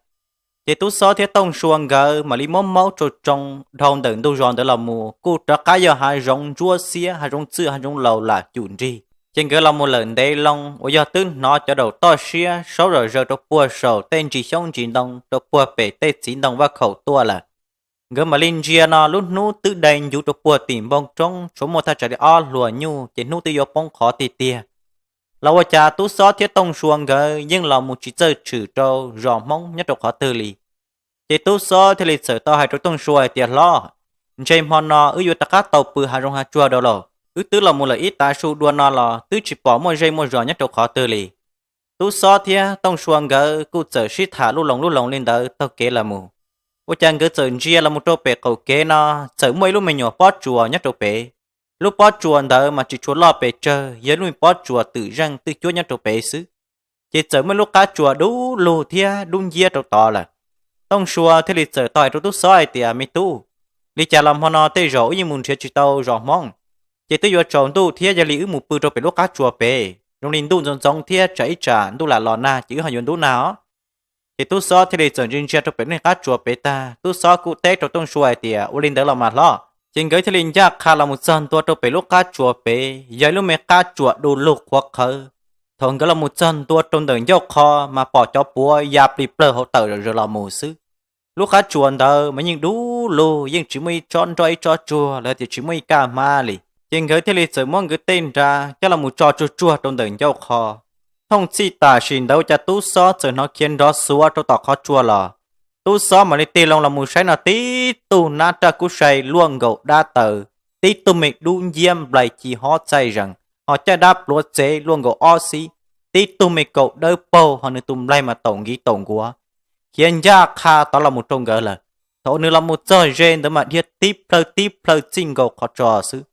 Ces tub xob thiab Tooj Sua nkawd mam li muab maub tsoo tsoo dhau ntawm ntug zos ntawd los mus kuj rov qab yog hav zoov ntsuab xiab, hav zoov txwj hav zoov laus lam cum nrig. Ces nkawd los mus lawm ntev loo uas yog twb hnov cov daum toj siab saub zom zaws rau puag saum tej ntsis xyoob ntsis ntoo rau puag pem tej txiv ntoo vaj khaum tuaj lawm. Nkawd mam li ntsia no lub hnub twb dai ncuv rau puag tim npoo roob, tshuav muaj thaj tsam li ob hluas nyuj ces hnub twb yuav poob qho tiag tiag. Los ua cas tub xob thiab Tooj Sua nkawd yeej los mus tsis txawj tshwm rau zos Hmoob nyob rau qhov twg li. Ces tub xob thiaj li txawm tau hais rau Tooj Sua hais tias, Hlob, ntshe hmo no wb yuav rov qab tau pw hav zoov hav tsuag dua lauj. Wb twb los mus lawm ib tav su dua no los twb tsis pom muaj zej muaj zos nyob rau qhov twg li. Tub xob thiab Tooj Sua nkawd kuj txawm sib tham lub loos lub loos li ntawd taug kev los mus. Ua cas nkawd txawm ntsia los mus rau pem qaum kev no, txawm muaj ib lub me nyuam pob tsuas nyob rau pem. Lub pob tsuas ntawd mas tsis tshua loj pes tsawg, yog lub me pob tsuas twm zeej twj cuab nyob rau pem xwb. Ces txawm muaj ib lub qab tsuas du lug thiab dub nciab rau tod lawm. Tooj Sua thiaj li txawm tau hais rau tub xob hais tias, Me tub, li cas los hmo no tej zaum wb yeej mus nrhiav tsis tau zos Hmoob, ces twb yuav tsaus ntuj thiab, yog li wb mus pw rau pem lub qab tsuas pem, zoo li ntuj ntxoov ntxoov thiab tsam ib tsam ntuj lam los nag ces wb ho yuav ntub nag os. Ces tub xob thiaj li txawm ntsia ntsia rau pem lub niag qab tsuas pem tag, tub xob kuj teb rau Tooj Sua hais tias, Ua li ntawd los mas hlob. Ces nkawd thiaj li ncaj qha los mus txog ntua rau pem lub qab tsuas pem, yog ib lub me qab tsuas du lug qhuav qhawv. Thaum nkawd los mus txog ntua rau ntawm ncauj qho mas pom cov puav ya plig plawg hauv tawm zom zaws los mus xwb. Lub qab tsuas ntawd mas yeej du lug, yeej tsis muaj ib tsob nroj ib tsob tsuag los tias tsis muaj ib kaj hmab li. Ces nkawd thiaj li txawm muab nkawd tej nra coj los mus tso tsuag tsuag rau ntawm ncauj qhov. Thooj txhij tam sim ntawd ua cas tub xob txawm hnov khiav nrov xuav rau tom qhov tsua los. Tub xob mam li tig loo los mus saib no tib tug nab raj kub sai luaj nkaus dab taws, tib tug me dub nciab nplais ci hob txaij zees, ho caj dab pluav txev luaj nkaus ob xib, tib tug me kaus dawb paug ho nws tus nplaig mas taum nkiv taum nkuav khiav ncaj qha tod los mus rau nkawd lawm. Thaum uas nws los mus txog ze ntawd mas dhia tib plhaw tib plhaw txij nkaus qhov tso xwb.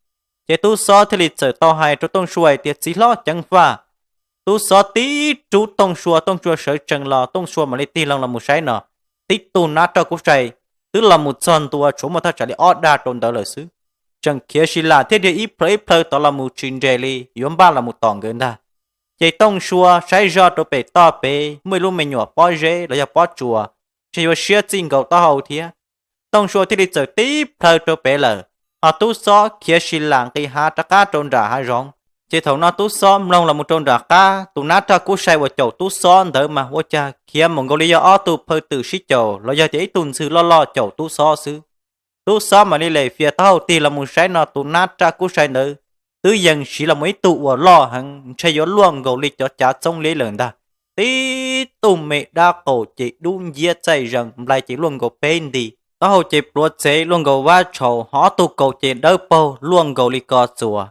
Ces tub xob thiaj li txawm tau hais rau Tooj Sua hais tias, Txiv hlob ceev faj. Tub xob tib rub Tooj Sua, Tooj Sua sawv tsees los, Tooj Sua mam li tig loo los mus saib no, tib tug nab raj kub sai twb los mus txog ntua tshuav muaj thaj tsam li ob dag rau ntawd lawm xwb. Tseem khiav si lam thiab dhia ib plhaw ib plhaw tod los mus tsis nres li yuav npaj los mus tom nkawd ntag. Ces Tooj Sua saib zoj rau pem toj pem muaj ib lub me nyuam pob zeb los yog pob tsuas, ntshe yuav siab txij nkaus taub hau thiab. Tooj Sua thiaj li txawm tib plhaw rau pem lawm, ho tub xob khiav si lam nqis hav rov qab rau nram hav zoov. Ces thaum no tub xob mloog los mus rau nram qab, tus nab raj kub sai uas caum tub xob ntawd mas ua cas khiav mus nkaus li yog ob tug phaw twm sib caum los yog tias ib tug ntxhw loj loj caum tub xob xwb. Tub xob mam li lem fias taub hau tig los mus saib no tus nab raj kub sai ntawd twb yees siv los mus ib tug uas loj heev, ntshe yuav luaj nkaus li cov cav txob liab lawm ntag. Tib tug me dab qaum ces dub nciab txaij zees, nplais ces luaj nkaus peb nti, taub hau ces pluav txev luaj nkaus vab tshaus, ho ob tug kaus ces dawb paug luaj nkaus li ko txuas.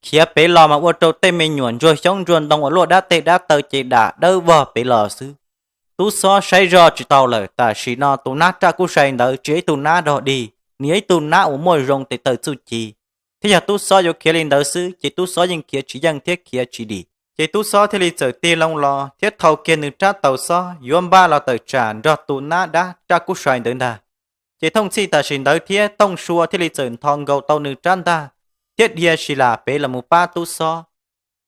Khiav pem los mas ua rau tej me nyuam ntsuag xyoob ntsuag ntoo uas luaj dab teg dab taw ces dam dawb vog pem los xwb. Tub xob saib zoj tsis tau lawm, tam sim no tus nab raj kub sai ntawd tsis yog ib tug nab dog dig, nws yog ib tug nab uas muaj zoo tes taw txuj ci, thiab yog tub xob yuav khiav li ntawd xwb ces tub xob yeej khiav tsis yeej thiab khiav tsis dim. Ces tub xob thiaj li txawm tig loo los thiab thau kiag nws rab taus xob yuav npaj los tawm tsam nrog tus nab dab raj kub sai ntawd ntag. Ces thooj txhij tam sim ntawd thiab Tooj Sua thiaj li txawm nthos nkaus tau nws rab ntaj thiab dhia si lam pem los mus pab tub xob.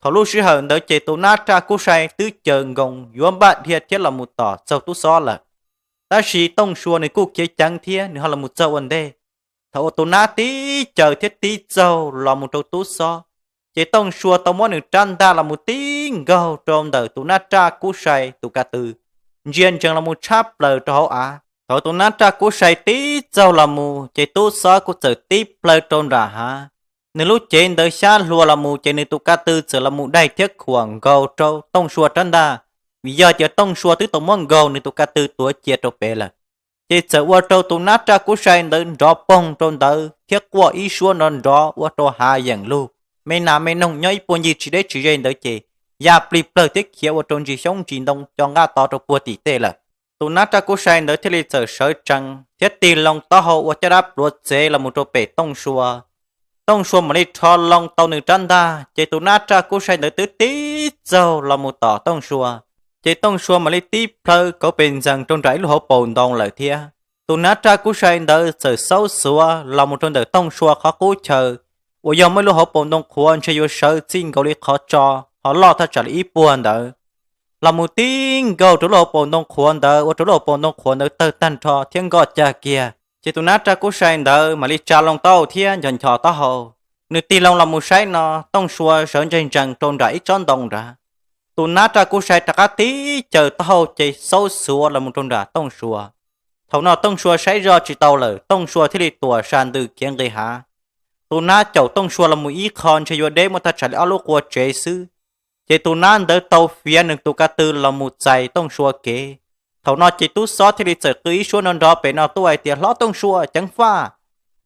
Thaum lub sij hawm ntawd ces tus nab raj kub sai twb caws nkoos yuav npaj dhia thiab los mus tom txaug tub xob lawm. Tab sis Tooj Sua nws kuj khiav ceev thiab nws ho los mus txog ua ntej. Thaum uas tus nab tib caws thiab tib txaug los mus rau tub xob, ces Tooj Sua tau muab nws rab ntaj los mus tib nkaug rau ntawm tus nab raj kub sai tus ka tw, ntsia ntsees los mus tshab plaws rau hauv av. Thaum tus nab raj kub sai tib txaug los mus ces tub xob kuj txawm tib plhaw rau nram hav. Nws lub cev ntawd xyab hlua los mus ces nws tus ka tw txawm los mus daig thiab khuam nkaus rau Tooj Sua rab ntaj, vim yog tias Tooj Sua twb tau muab nkaug nws tus ka tw tuav cia rau pem lawm. Ces txawm ua rau tus nab raj kub sai ntawd nrov poog rau ntawd thiab quaj ib suab nrov nrov ua rau hav yeem lug. Me nas me noog nyob ib puag ncig tsis deb tsis ze ntawd ces ya plig plawg thiab khiav ua rau ntsis xyoob ntsis ntoo co nqaj to rau puag tim tej lawm. Tus nab raj kub sai ntawd thiaj li txawm sawv tsees thiab tig loo taub hau ua caj dab pluav txev los mus rau pem Tooj Sua. Tooj Sua mam li rho loo tau nws rab ntaj ces tus nab raj kub sai ntawd twb tib txaug los mus tom Tooj Sua. Ces Tooj Sua mam li tib plhaw kauv pes ntxees rau nram ib lub hauv paus ntoo lawm thiab. Tus nab raj kub sai ntawd txawm xaub xuav los mus rau ntawm Tooj Sua qhov qub chaw uas yog muaj ib lub hauv paus ntoo qhuav ntshe yuav sawv txij nkaus li qhov tso, ho loj thaj tsam li ib puag ntawd, los mus tib nkaug rau lub hauv paus ntoo qhuav ntawd ua rau lub hauv paus ntoo qhuav ntawd tawg tag nrho thiab nkoj cag kiag. Ces tus nab raj kub sai ntawd mam li tsa loo taub hau thiab nchos nchos taub hau. Nws tig loo los mus saib no, Tooj Sua sawv ntsees ntsees rau nram ib tsob ntoo nrad. Tus nab raj kub sai rov qab tib caws taub hau ces xaub xuav los mus rau nram Tooj Sua. Thaum no Tooj Sua saib zoj tsis tau lawm, Tooj Sua thiaj li tuam sa ntws khiav nqis hav. Tus nab caum Tooj Sua los mus ib qho ntshe yuav deb muaj thaj tsam li ob lub qua tsev xwb. Ces tus nab ntawd tau fiav nws tus ka tw los mus txais Tooj Sua kev. Thaum no ces tub xob thiaj li txawm qw ib suab nrov nrov pem no tuaj hais tias, Hlob Tooj Sua, ceev faj!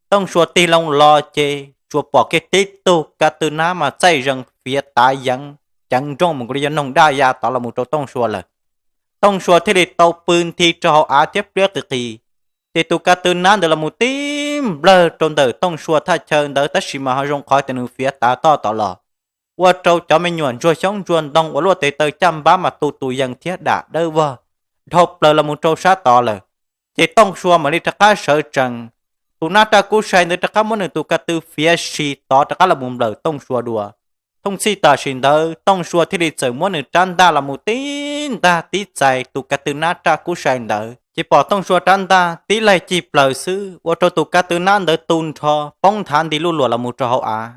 Tooj Sua tig loo los ces tsuas pom kiag tib tug ka tw nab mas txaij zees fiav tav yeev ceev nrooj mus nkaus li yog noog daj ya tod los mus rau Tooj Sua lawm. Tooj Sua thiaj li tau pw nthi rau hauv av thiab pliab qis qis. Ces tus ka tw nab ntawd los mus tib nplawg rau ntawm Tooj Sua thaj chaw ntawd tab sis mas ho zoo qhov tias nws fiav tav toj tod los, ua rau cov me nyuam ntsuag xyoob ntsuag ntoo uas luaj tes taw caj npab mas tu tus yees thiab dam dawb vog dhau plaws los mus rau sab tod lawm. Ces Tooj Sua mam li rov qab sawv tsees, tus nab raj kub sai ntawd rov qab muab nws tus ka tw fiav si tod rov qab los mus nplawm Tooj Sua dua. Thooj txhij tam sim ntawd Tooj Sua thiaj li txawm muab nws rab ntaj los mus tib ntag tib txais tus ka tw nab raj kub sai ntawd, ces pom Tooj Sua rab ntaj tib laig cig plaws xwb ua rau tus ka tw nab ntawd tu nrho poob nthav nti luj luam los mus rau hauv av.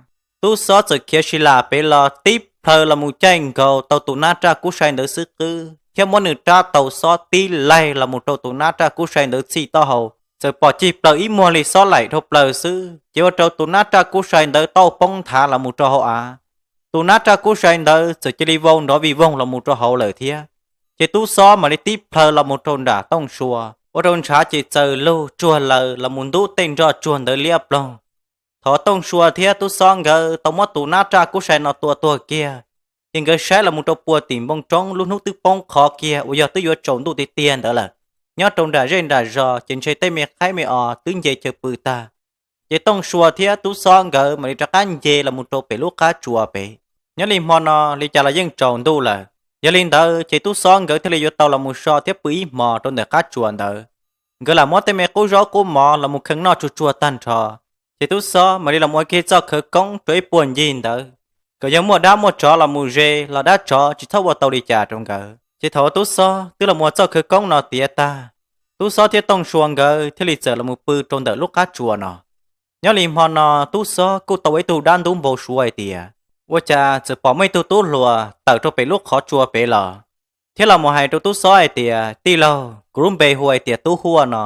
Tub xob txawm khiav si lam pem los tib plhaw los mus caij nkaus tau tus nab raj kub sai ntawd xwb qwb thiab muab nws rab taus xob tib laig los mus rau tus nab raj kub sai ntawd txhij taub hau, txawm pom cig plaws ib muag li xob laim dhau plaws xwb, ces ua rau tus nab raj kub sai ntawd tau poob nthav los mus rau hauv av. Tus nab raj kub sai ntawd txawm cia li vau nrov vij voog los mus rau hauv lawm thiab. Ces tub xob mam li tib plhaw los mus rau nram Tooj Sua, ua rau ntshav ces txaws lug tsuag laws los mus ntub tej nroj tsuag ntawd liab ploog. Thaum Tooj Sua thiab tub xob nkawd tau muab tus nab raj kub sai no tua tuag kiag, ces nkawd saib los mus rau puag tim npoo roob lub hnub twb poob qho kiag uas yog twb yuav tsaus ntuj tiag tiag ntawd lawm. Nyob rau nram zej nram zos ces ntshe tej me qaib me os twb nce chaw pw tag. Ces Tooj Sua thiab tub xob nkawd mam li rov qab nce los mus rau pem lub qab tsua pem. Nyob li hmo no li cas los yeej tsaus ntuj lawm, yog li ntawd ces tub xob nkawd thiaj li yuav tau los mus so thiab pw ib hmos rau ntawm qab tsua ntawd. Nkawd lam muab tej me qub zaub qub mov los mus khee noj tsuag tsuag tag nrho, ces tub xob mam li los ua kiag txoj khawv koob rau ib puag ncig ntawd, kom yog muaj dab muaj tsov los mus ze los dab tsov tsis txhob ua tau li cas rau nkawd. Ces thaum tub xob twb los ua txoj khawv koob no tiav tag, tub xob thiab Tooj Sua nkawd thiaj li txawm los mus pw rau ntawm lub qab tsua no. Nyob li hmo no tub xob kuj tau ua ib tug dab ntub npau suav hais tias, ua cas txawm pom muaj ib tug tub hluas tawm rau pem lub qhov tsua pem los, thiab los mus hais rau tub xob hais tias, tij laug, kuv lub npe hu hais tias Tub Huaj no.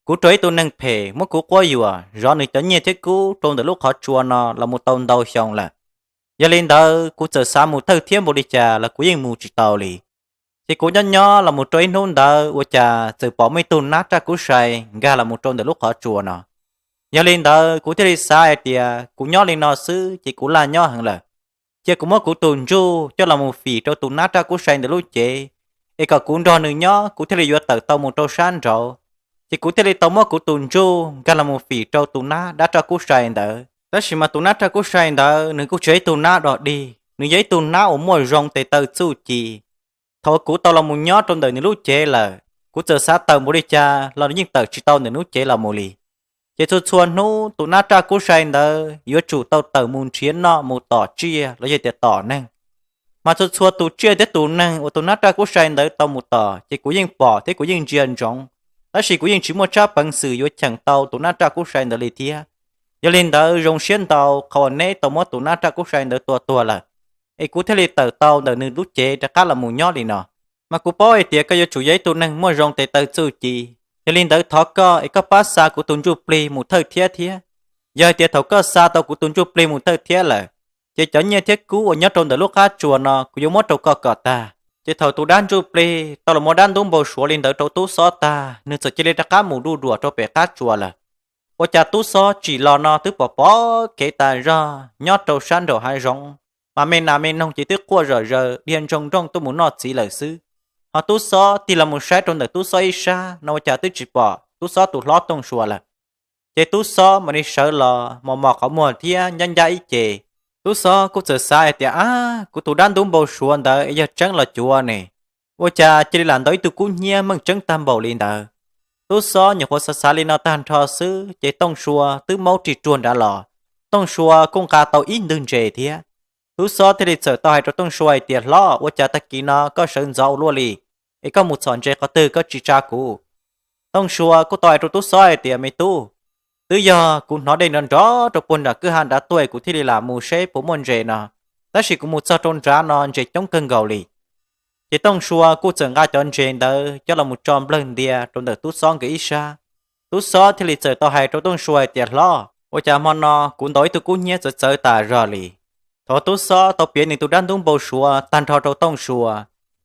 Kuv raug ib tug neeg phem muab kuv quab yuam zov nws cov nyiaj thiab kub rau ntawm lub qhov tsua no los mus tau ntau xyoo lawm. Yog li ntawd kuv txawm xav mus thawj thiab npaum li cas los kuv yeej mus tsis tau li. Ces kuv nyob nyob los mus rau ib hnub ntawd ua cas txawm pom muaj ib tug nab raj kub sai nkag los mus rau ntawm lub qhov tsua no. Yog li ntawd kuv thiaj li xav hais tias kuv nyob li no xwb ces kuv laj nyob heev lawm. Cia kuv muab kuv tus ntsuj coj los mus fim rau tus nab raj kub sai ntawd lub cev, es kom kuv nrog nws nyob kuv thiaj li yuav tawm tau mus rau sab nraud. Ces kuv thiaj li tau muab kuv tus ntsuj nkag los mus fim rau tus nab dab raj kub sai ntawd. Tab sis mas tus nab raj kub sai ntawd nws kuj tsis yog ib tug nab dog dig, nws yog ib tug nab uas muaj zoo tes taw txuj ci. Thaum kuv tau los mus nyob rau ntawm nws lub cev lawm, kuv txawm xav tawm npaum li cas los nws yeej tawm tsis tau ntawm nws lub cev los mus li. Ces txhua txhua hnub tus nab raj kub sai ntawd yuav tsum tau tawm mus nrhiav noj mus tom tsiaj los yog tias tom neeg. Mas txhua txhua tus tsiaj thiab tus neeg uas tus nab raj kub sai ntawd tau mus tom ces kuv yeej pom thiab kuv yeej ntsia ntsoov, tab sis kuv yeej tsis muaj tsab peev xwm yuav cheem tau tus nab raj kub sai ntawd li thiab. Yog li ntawd zoo siab ntau qhov uas neb tau muab tus nab raj kub sai ntawd tua tuag lawm, es kuv thiaj li tawm tau ntawm nws lub cev rov qab los mus nyob li no. Mas kuv paub hais tias koj yuav tsum yog ib tug neeg muaj zoo tes taw txuj ci. Yog li ntawd thov koj es koj pab xa kuv tus ntsuj plig mus thawj thiab thiab. Yog hais tias thaum koj xa tau kuv tus ntsuj plig mus thawj thiab lawm, ces cov nyiaj thiab kub uas nyob rau ntawm lub qab tsuas no kuv yuav muab rau koj kom tag. Ces thaum tus dab ntsuj plig tau los muab dab ntub npau suav li ntawd rau tub xob tag, nws txawm cia li rov qab mus duj duam rau pem qab tsuas lawm. Ua cas tub xob tsim los no twb pom pom kev tas zog nyob rau sab nraum hav zoov, mas me nas me noog ces twb quaj zom zaws dhia ntsoog nrooj tuaj mus noj txiv lawm xwb. Ho tub xob tig los mus saib rau ntawm tub xob ib sab no ua cas twb tsis pom tub xob tus hlob Tooj Sua lawm. Ces tub xob mam li sawv los mos mos qhov muag thiab ncab ncab ib ce. Tub xob kuj txawm xav hais tias, ab, kuv tus dab ntub npau suav ntawd es yog tseeb los cuav ne, ua cas cia li lam ntaus ib tug kub hnyiab meej tseeb tag npaum li ntawd. Tub xob nyuam qhuav xav xav li no tag nrho xwb ces Tooj Sua twb maub ris ruag nrad los. Tooj Sua kuj nqa tau ib ntwg ntses thiab. Tub xob thiaj li txawm tau hais rau Tooj Sua hais tias, hlob, ua cas tag kis no koj sawv ntxov ua luaj li, es koj mus txhom ntses qhov twg koj tsis tsa kuv? Tooj Sua kuj tau hais rau tub xob hais tias, me tub, twb yog kuv hnov dej nrov nrov rau puag nram kwj ha nrad tuaj es kuv thiaj li lam mus seb puas muaj ntses no, tab sis kuv mus txog rau nrad no ntses coob kawg nkaus li. Ces Tooj Sua kuj txawm nqa cov ntses ntawd coj los mus tso nplawg ntia rau ntawm tub xob nkawd ib sab. Tub xob thiaj li txawm tau hais rau Tooj Sua hais tias, hlob, ua cas hmo no kuv ntaus ib tug kub hnyiab txawv txawv tas zog li? Thaum tub xob tau piav nws tus dab ntub npau suav tag nrho rau Tooj Sua,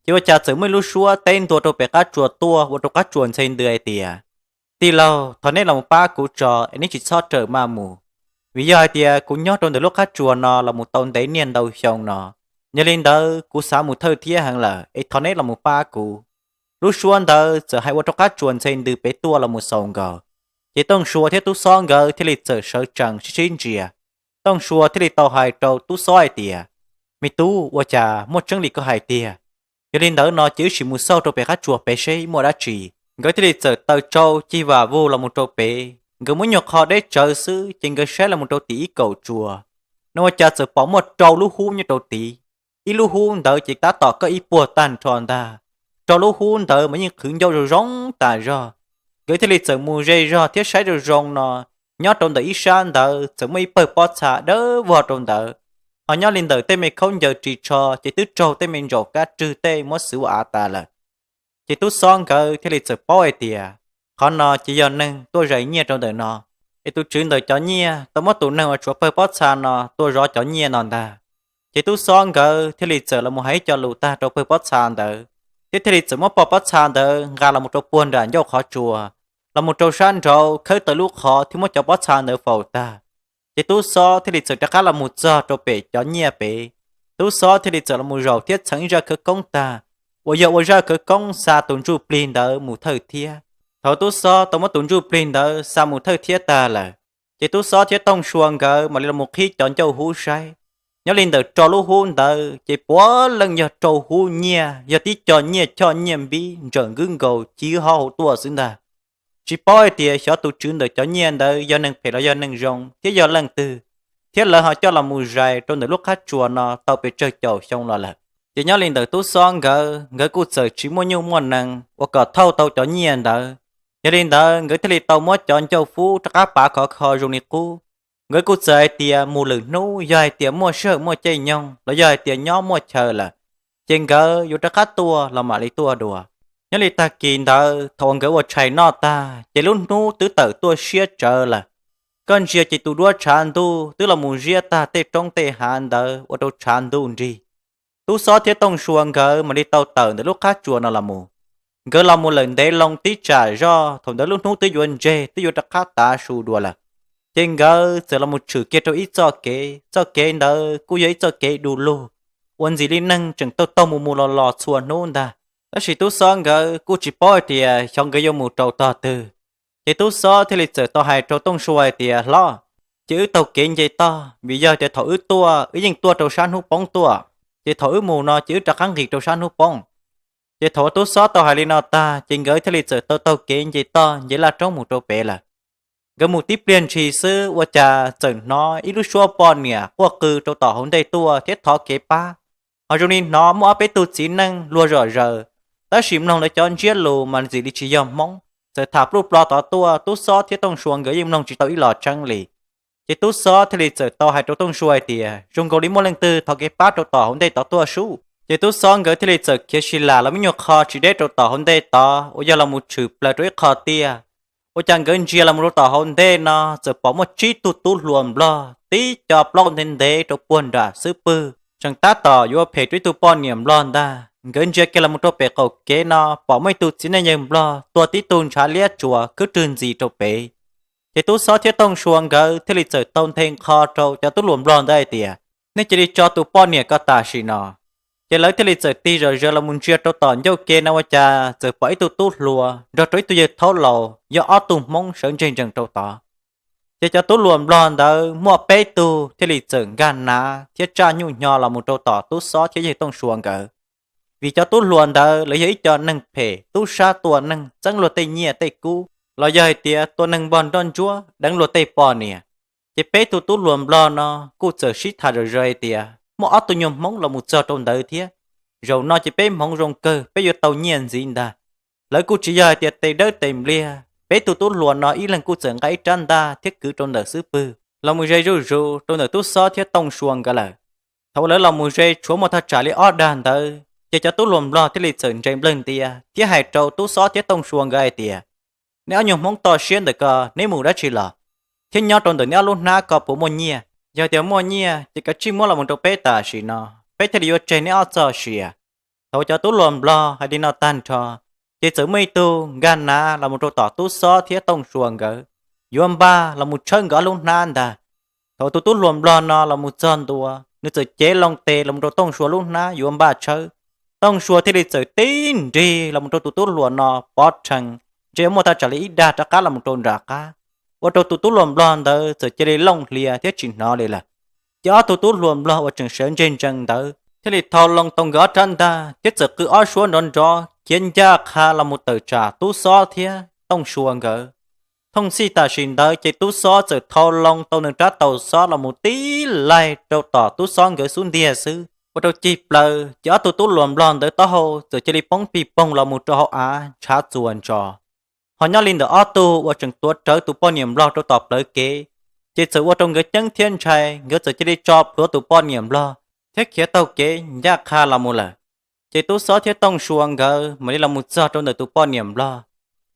ces ua cas txawm muaj ib lub suab teb ntua rau pem qab tsuas tuaj ua rau qab tsuas ntxhe ntws hais tias, tij laug, thov neb los mus pab kuv tso es neb tsis txhob rawm maj mus, vim yog hais tias kuv nyob rau ntawm lub qab tsuas no los mus tau ntev niaj ntau xyoo no. Yog li ntawd kuv xav mus thawj thiab heev lawm es thov neb los mus pab kuv. Lub suab ntawd txawm hais ua rau qab tsuas ntxhe ntws pem tuaj los mus xaus nkaus. Ces Tooj Sua thiab tub xob nkawd thiaj li txawm sawv tsees sib sib ntsia. Tooj Sua thiaj li tau hais rau tub xob hais tias, me tub, ua cas muaj tseeb li koj hais tiag? Yog li ntawd no ces wb sim mus xauj rau pem qab tsuas pem seb muaj dab tsi. Nkawd thiaj li txawm taws tsau cig vam vug los mus rau pem, nkawd muab nyuag qho deb tsawv xwb ces nkawd saib los mus rau tim ib kaum tsuas no ua cas txawm pom muaj rau lub hub nyob rau tid. Ib lub hub ntawd ces tab tom koj ib puag tag nrho ntag. Rau lub hub ntawd mas yeej qhwv ncauj zoo zoo tas zog. Nkawd thiaj li txawm mus ze zog thiab saib zoo zoo no, nyob rau ntawm ib sab ntawd txawm muaj ib pawg pob txha dawb vog rau ntawd. Ho nyob li ntawm tej me khaub ncaws ris tsho ces twb raug tej me ntsaum kab rwg tej muab xwv ua av tas lawm. Ces tub xob nkawd thiaj li txawm paub hais tias, Qhov no ces yog neeg tuaj zais nyiaj rau ntawm no, es tus tswv ntawm cov nyiaj tau muab tus neeg uas tshuav pawg pob txha no tua zov cov nyiaj no ntag. Ces tub xob nkawd thiaj li txawm los mus hais ib co lus tag rau pawg pob txha ntawd, thiab thiaj li txawm muab pawg pob txha ntawd nqa los mus rau puag nram ncauj qhov tsua, los mus rau sab nraud khawb tau lub qhov thiab muab cov pob txha ntawd faus tag. Ces tub xob thiaj li txawm rov qab los mus txog rau pem cov nyiaj pem. Tub xob thiaj li txawm los mus zaum thiab txheev ib zaj khawv koob tag, uas yog ua zaj khawv koob xa tus ntsuj plig ntawd mus thawj thiab. Thaum tub xob tau muab tus ntsuj plig ntawd xa mus thawj thiab tag lawm, ces tub xob thiab Tooj Sua nkawd mam li los mus qhib cov ncauj hub saib. Nyob li ntawm rau lub hub ntawd ces puav leej yog rau hub nyiaj, yog tib co nyiaj choj nyiaj npib ntsawm nkwb nkaus ci hauv hauv tuaj xwb ntag. Tsis paub hais tias xyov tus tswv ntawm cov nyiaj ntawd yog neeg phem los yog neeg zoo thiab yog leej twg, thiab lawv ho coj los mus zais rau ntawm lub qhab tsuas no tau pes tsawg caum xyoo los lawm. Ces nyob li ntawm tub xob nkawd, nkawd kuj txawm tsis muaj nyuj muaj nees uas kom thauj tau cov nyiaj ntawd. Yog li ntawd nkawd thiaj li tau muab cov ncauj hub rov qab pav khov kho zoo li qub. Nkawd kuj txawm hais tias mus lwm hnub yog hais tias muaj sij hawm muaj caij nyoog los yog hais tias nyob muaj chaw lawm, ces nkawd yuav rov qab tuaj los mam li tuaj dua. Nyob li tag kis ntawd thaum uas nkawd ua tshais noj tag ces lub hnub twb tawm tuaj siab tsawv lawm. Koj ntsia ces tus duab tshav ntuj twb los mus ziab tag tej roob tej hav ntawd ua rau tshav ntuj nrig. Tub xob thiab Tooj Sua nkawd mam li tau tawm ntawm lub qhab tsuas no los mus. Nkawd los mus lawm ntev loo tib tsam zoj, thaum ntawd lub hnub twb yuav ntseg twb yuav rov qab tav su dua lawm. Ces nkawd txawm los mus tshwm kiag rau ib txoj kev, txoj kev ntawd kuj yog ib txoj kev du lug uas ntxim li neeg tseem taug taug mus mus los los txhua hnub ntag. Tab sis tub xob nkawd kuj tsis paub hais tias xyov nkawd yuav mus rau tog twg. Ces tub xob thiaj li txawm tau hais rau Tooj Sua hais tias, Hlob, ces wb taug kev nce toj, vim yog tias thaum wb tuaj wb yeej tuaj rau sab hnub poob tuaj, ces thaum wb mus no ces wb rov qab nqis rau sab hnub poob. Ces thaum uas tub xob tau hais li no tag ces nkawd thiaj li txawm tau taug kev nce toj nce laj roob mus rau pem lawm. Nkawd mus tib pliag ntshis xwb ua cas txawm hnov ib lub suab poj niam quaj qw rau tom hauv ntej tuaj thiab thov kev pab. Ho zoo li hnov muaj ob peb tug txiv neej luag zom zaws, tab sis mloog lawv cov ntsiab lus mas ntxim li tsis yog Hmoob, txawm tham pluj plo tod tuaj, tub xob thiab Tooj Sua nkawd yeej mloog tsis tau ib los tseeb li. Ces tub xob thiaj li txawm tau hais rau Tooj Sua hais tias, Zoo nkaus li muaj leej twg thov kev pab rau tom hauv ntej tod tuaj sub. Ces tub xob nkawd thiaj li txawm khiav si las los me nyuag qho tsis deb rau tom hauv ntej tod uas yog los mus tshwm plaws rau ib qho tiaj. Ua cas nkawd ntsia los mus rau tom hauv ntej no txawm pom muaj tsib tug tub hluas nplog tib co plaub ntev ntev rau puag nram xub pwg, tseem tab tom yuav phem rau ib tug poj niam nplog ntag. Nkawd ntsia kiag los mus rau pem qaum kev no pom muaj ib tug txiv neej yawg nplog tuag tib tug ntshav liab tsuas khwb rwg ntxis rau pem. Ces tub xob thiab Tooj Sua nkawd thiaj li txawm tau nthe nqho rau cov tub hluas nplog ntawd hais tias, Nej cia li tso tus poj niam ko tam sim no. Ces lawv thiaj li txawm tig zom zaws los mus ntsia rau tom ncauj ke no ua cas txawm pom ib tug tub hluas nrog rau ib tug yawg thaub laus yog ob tug Hmoob sawv ntseg ntsees rau tod. Ces cov tub hluas nplog ntawd muaj peb tug thiaj li txawm nkag nav thiab tsaj nyuj hnyo los mus rau tom tub xob thiab yawg Tooj Sua nkawd. Vim cov tub hluas ntawd lawv yog ib co neeg phem tub sab tua neeg txeeb luag tej nyiaj tej kub los yog hais tias tua neeg npog nroj ntsuab deev luag tej poj niam. Ces peb tug tub hluas nplog no kuj txawm sib tham zom zaws hais tias muaj ob tug nyuag Hmoob los mus txog rau ntawd thiab. Zaum no ces peb hmoov zoo kawg peb yuav tau nyiaj ntxiv ntag. Lawv kuj tsis yog hais tias tes dawb tes npliag, peb tug tub hluas no ib leeg kuj txawm nqa ib rab ntaj thiab kwv rau ntawm xub pwg los mus ze zuj zus rau ntawm tub xob thiab Tooj Sua nkawd lawm. Thaum uas lawv los mus ze tshuav muaj thaj tsam li ob dag ntawd ces cov tub hluas nplog thiaj li txawm ntse nplawg ntia thiab hais rau tub xob thiab Tooj Sua nkawd hais tias, Neb ob nyuag Hmoob toj siab ntawm ko neb mus dab tsi los? Thiab nyob rau ntawm neb ob lub hnab ko puas muaj nyiaj? Yog tias muaj nyiaj ces kav tsij muab los mus rau peb tam sim no, peb thiaj li yuav tseg neb ob txoj sia. Thaum cov tub hluas nplog hais li no tag nrho, ces txawm muaj ib tug nkag nav los mus rau tom tub xob thiab Tooj Sua nkawd, yuav npaj los mus tshawb nkawd ob lub hnab ntag. Thaum tus tub hluas nplog no los mus txog ntua, nws txawm cev loo tes los mus rau Tooj Sua lub hnab yuav npaj tshawb. Tooj Sua thiaj li txawm tib nrig los mus rau tus tub hluas no pov rhees, ntshe muaj thaj tsam li ib dag rov qab los mus rau nram qab, ua rau tus tub hluas nplog ntawd txawm cia li looj hlias thiab tsis hnov li lawm. Ces ob tug tub hluas nplog uas tseem sawv ntseg ntsees ntawd thiaj li thau loo tau nkawd ob rab ntaj thiab txawm qw ob suab nrov nrov khiav ncaj qha los mus tawm tsam tub xob thiab Tooj Sua nkawd. Thooj txhij tam sim ntawd ces tub xob txawm thau loo tau nws rab taus xob los mus tib laig rau tom tub xob nkawd xub ntiag xwb, ua rau cig plaws ces ob tug tub hluas nplog ntawd taub hau txawm cia li poob pig poog los mus rau hauv av ntshav txuas ntsos. Ho nyob li ntawm ob tug uas tseem tuav rawv tus poj niam nplog rau tom plawv kev, ces txawm ua rau nkawd ceeb thiab ntshai, nkawd txawm cia li tso plhuav tus poj niam nplog thiab khiav taug kev ncaj qha los mus lawm. Ces tub xob thiab Tooj Sua nkawd mam li los mus txog rau ntawm tus poj niam nplog.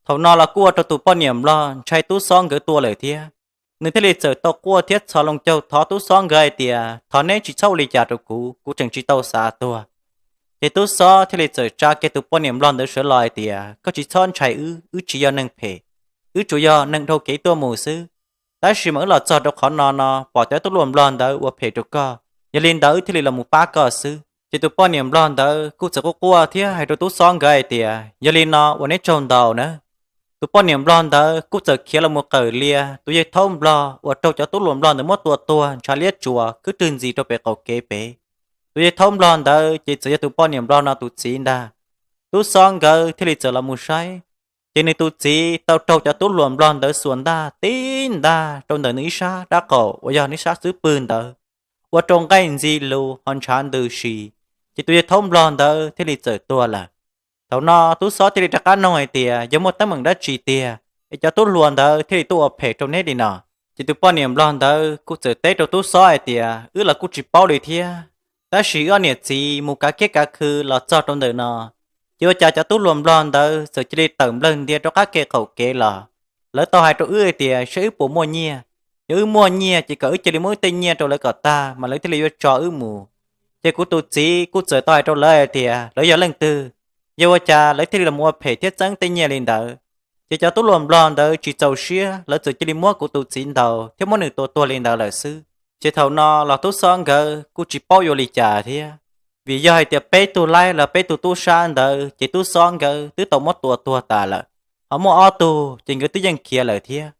Thaum no los kuj ua rau tus poj niam nplog ntshai tub xob nkawd tua lawm thiab. Nws thiaj li txawm tau quaj thiab txhos loo caug thov tub xob nkawd hais tias, thov neb tsis txhob ua li cas rau kuv, kuv tseem tsis tau xav tuag. Ces tub xob thiaj li txawm tsa kiag tus poj niam nplog ntawd sawv los hais tias, koj tsis txhob ntshai wb, wb tsis yog neeg phem, wb tsuas yog neeg dhau kev tuaj mus xwb. Tab sis mas wb los txog rau qhov no no pom cov tub hluas nplog ntawd ua phem rau koj, yog li ntawd wb thiaj li los mus pab koj xwb. Ces tus poj niam nplog ntawd kuj txawm quaj quaj thiab hais rau tub xob nkawd hais tias, yog li no ua neb tsaug ntau na. Tus poj niam nplog ntawd kuj txawm khiav los mus qawm lias tus yawg thaub nplog uas raug cov tub hluas nplog ntawd muab tua tuag ntshav liab tsuas khwb rwg ntxiv rau pem qaum kev pem. Tus yawg thaub nplog ntawd ces txawm yog tus poj niam nplog no tus txiv ntag. Tub xob nkawd thiaj li txawm los mus saib, ces nws tus txiv tau raug cov tub hluas nplog ntawd xuas ntaj tib ntaj rau ntawm nws ib sab dab qaum uas yog nws ib sab xub pwg ntawd, ua rau nqaij ntxi lus ho ntshav ntws si, ces tus yawg thaub nplog ntawd thiaj li txawm tuag lawm. Thaum no tub xob thiaj li rov qab noog hais tias, yog muaj teeb meem dab tsi tiag es cov tub hluas ntawd thiaj li tuaj ua phem rau neb li no? Ces tus poj niam nplog ntawd kuj txawm teb rau tub xob hais tias, wb los kuj tsis paub li thiab, tab sis wb ob niam txiv mus kav kiab kav khw los txog rau ntawm no, ces ua cas cov tub hluas nplog ntawd txawm cia li tawm nplawg ntia rau qab kev qaum kev los. Lawv tau hais rau wb hais tias saib wb puas muaj nyiaj, yog wb muaj nyiaj ces kom wb cia li muab wb tej nyiaj rau lawv kom tag mas lawv thiaj li yuav tso wb mus. Ces kuv tus txiv kuj txawm tau hais rau lawv hais tias, lawv yog leej twg, yog ua cas lawv thiaj li los ua phem thiab txeeb tej nyiaj li ntawd? Ces cov tub hluas nplog ntawd tsis txaus siab, lawv txawm cia li muab kuv tus txiv ntaus thiab muab nws tua tuag li ntawd lawm xwb. Ces thaum no los tub xob nkawd kuj tsis paub yuav li cas thiab, vim yog hais tias peb tug laib los peb tug tub sab ntawd ces tub xob nkawd twb tau muab tua tuag tas lawm, ho muaj ob tug ces nkawd twb yeej khiav lawm thiab.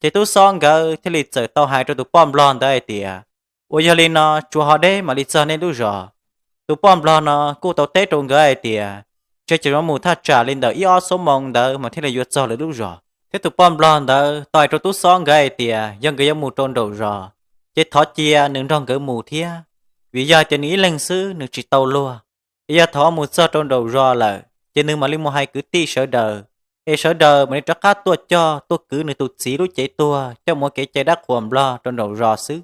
Ces tub xob nkawd thiaj li txawm tau hais rau tus poj nplog ntawd hais tias, ua yog li no tsuas ho deb mam li txog nej lub zos. Tus poj nplog no kuj tau teb rau nkawd hais tias, ntshe ces yuav mus thaj tsam li ntawm ib ob xuab moos ntawd mas thiaj li yuav txog lawv lub zos. Thiab tus poj nplog ntawd tau hais rau tub xob nkawd hais tias yog nkawd yuav mus rau nraum zos, ces thov cia nws nrog nkawd mus thiab, vim yog tias nws ib leeg xwb nws tsis tau luag. Es yog thaum mus txog rau nraum zos lawm ces nws mam li mus hais kwv tij sawv daws, es sawv daws mam li rov qab tuaj coj tuaj kwv nws tus txiv lub cev tuag coj mus ua kev cai dab qhuas nplog rau nraum zos xwb.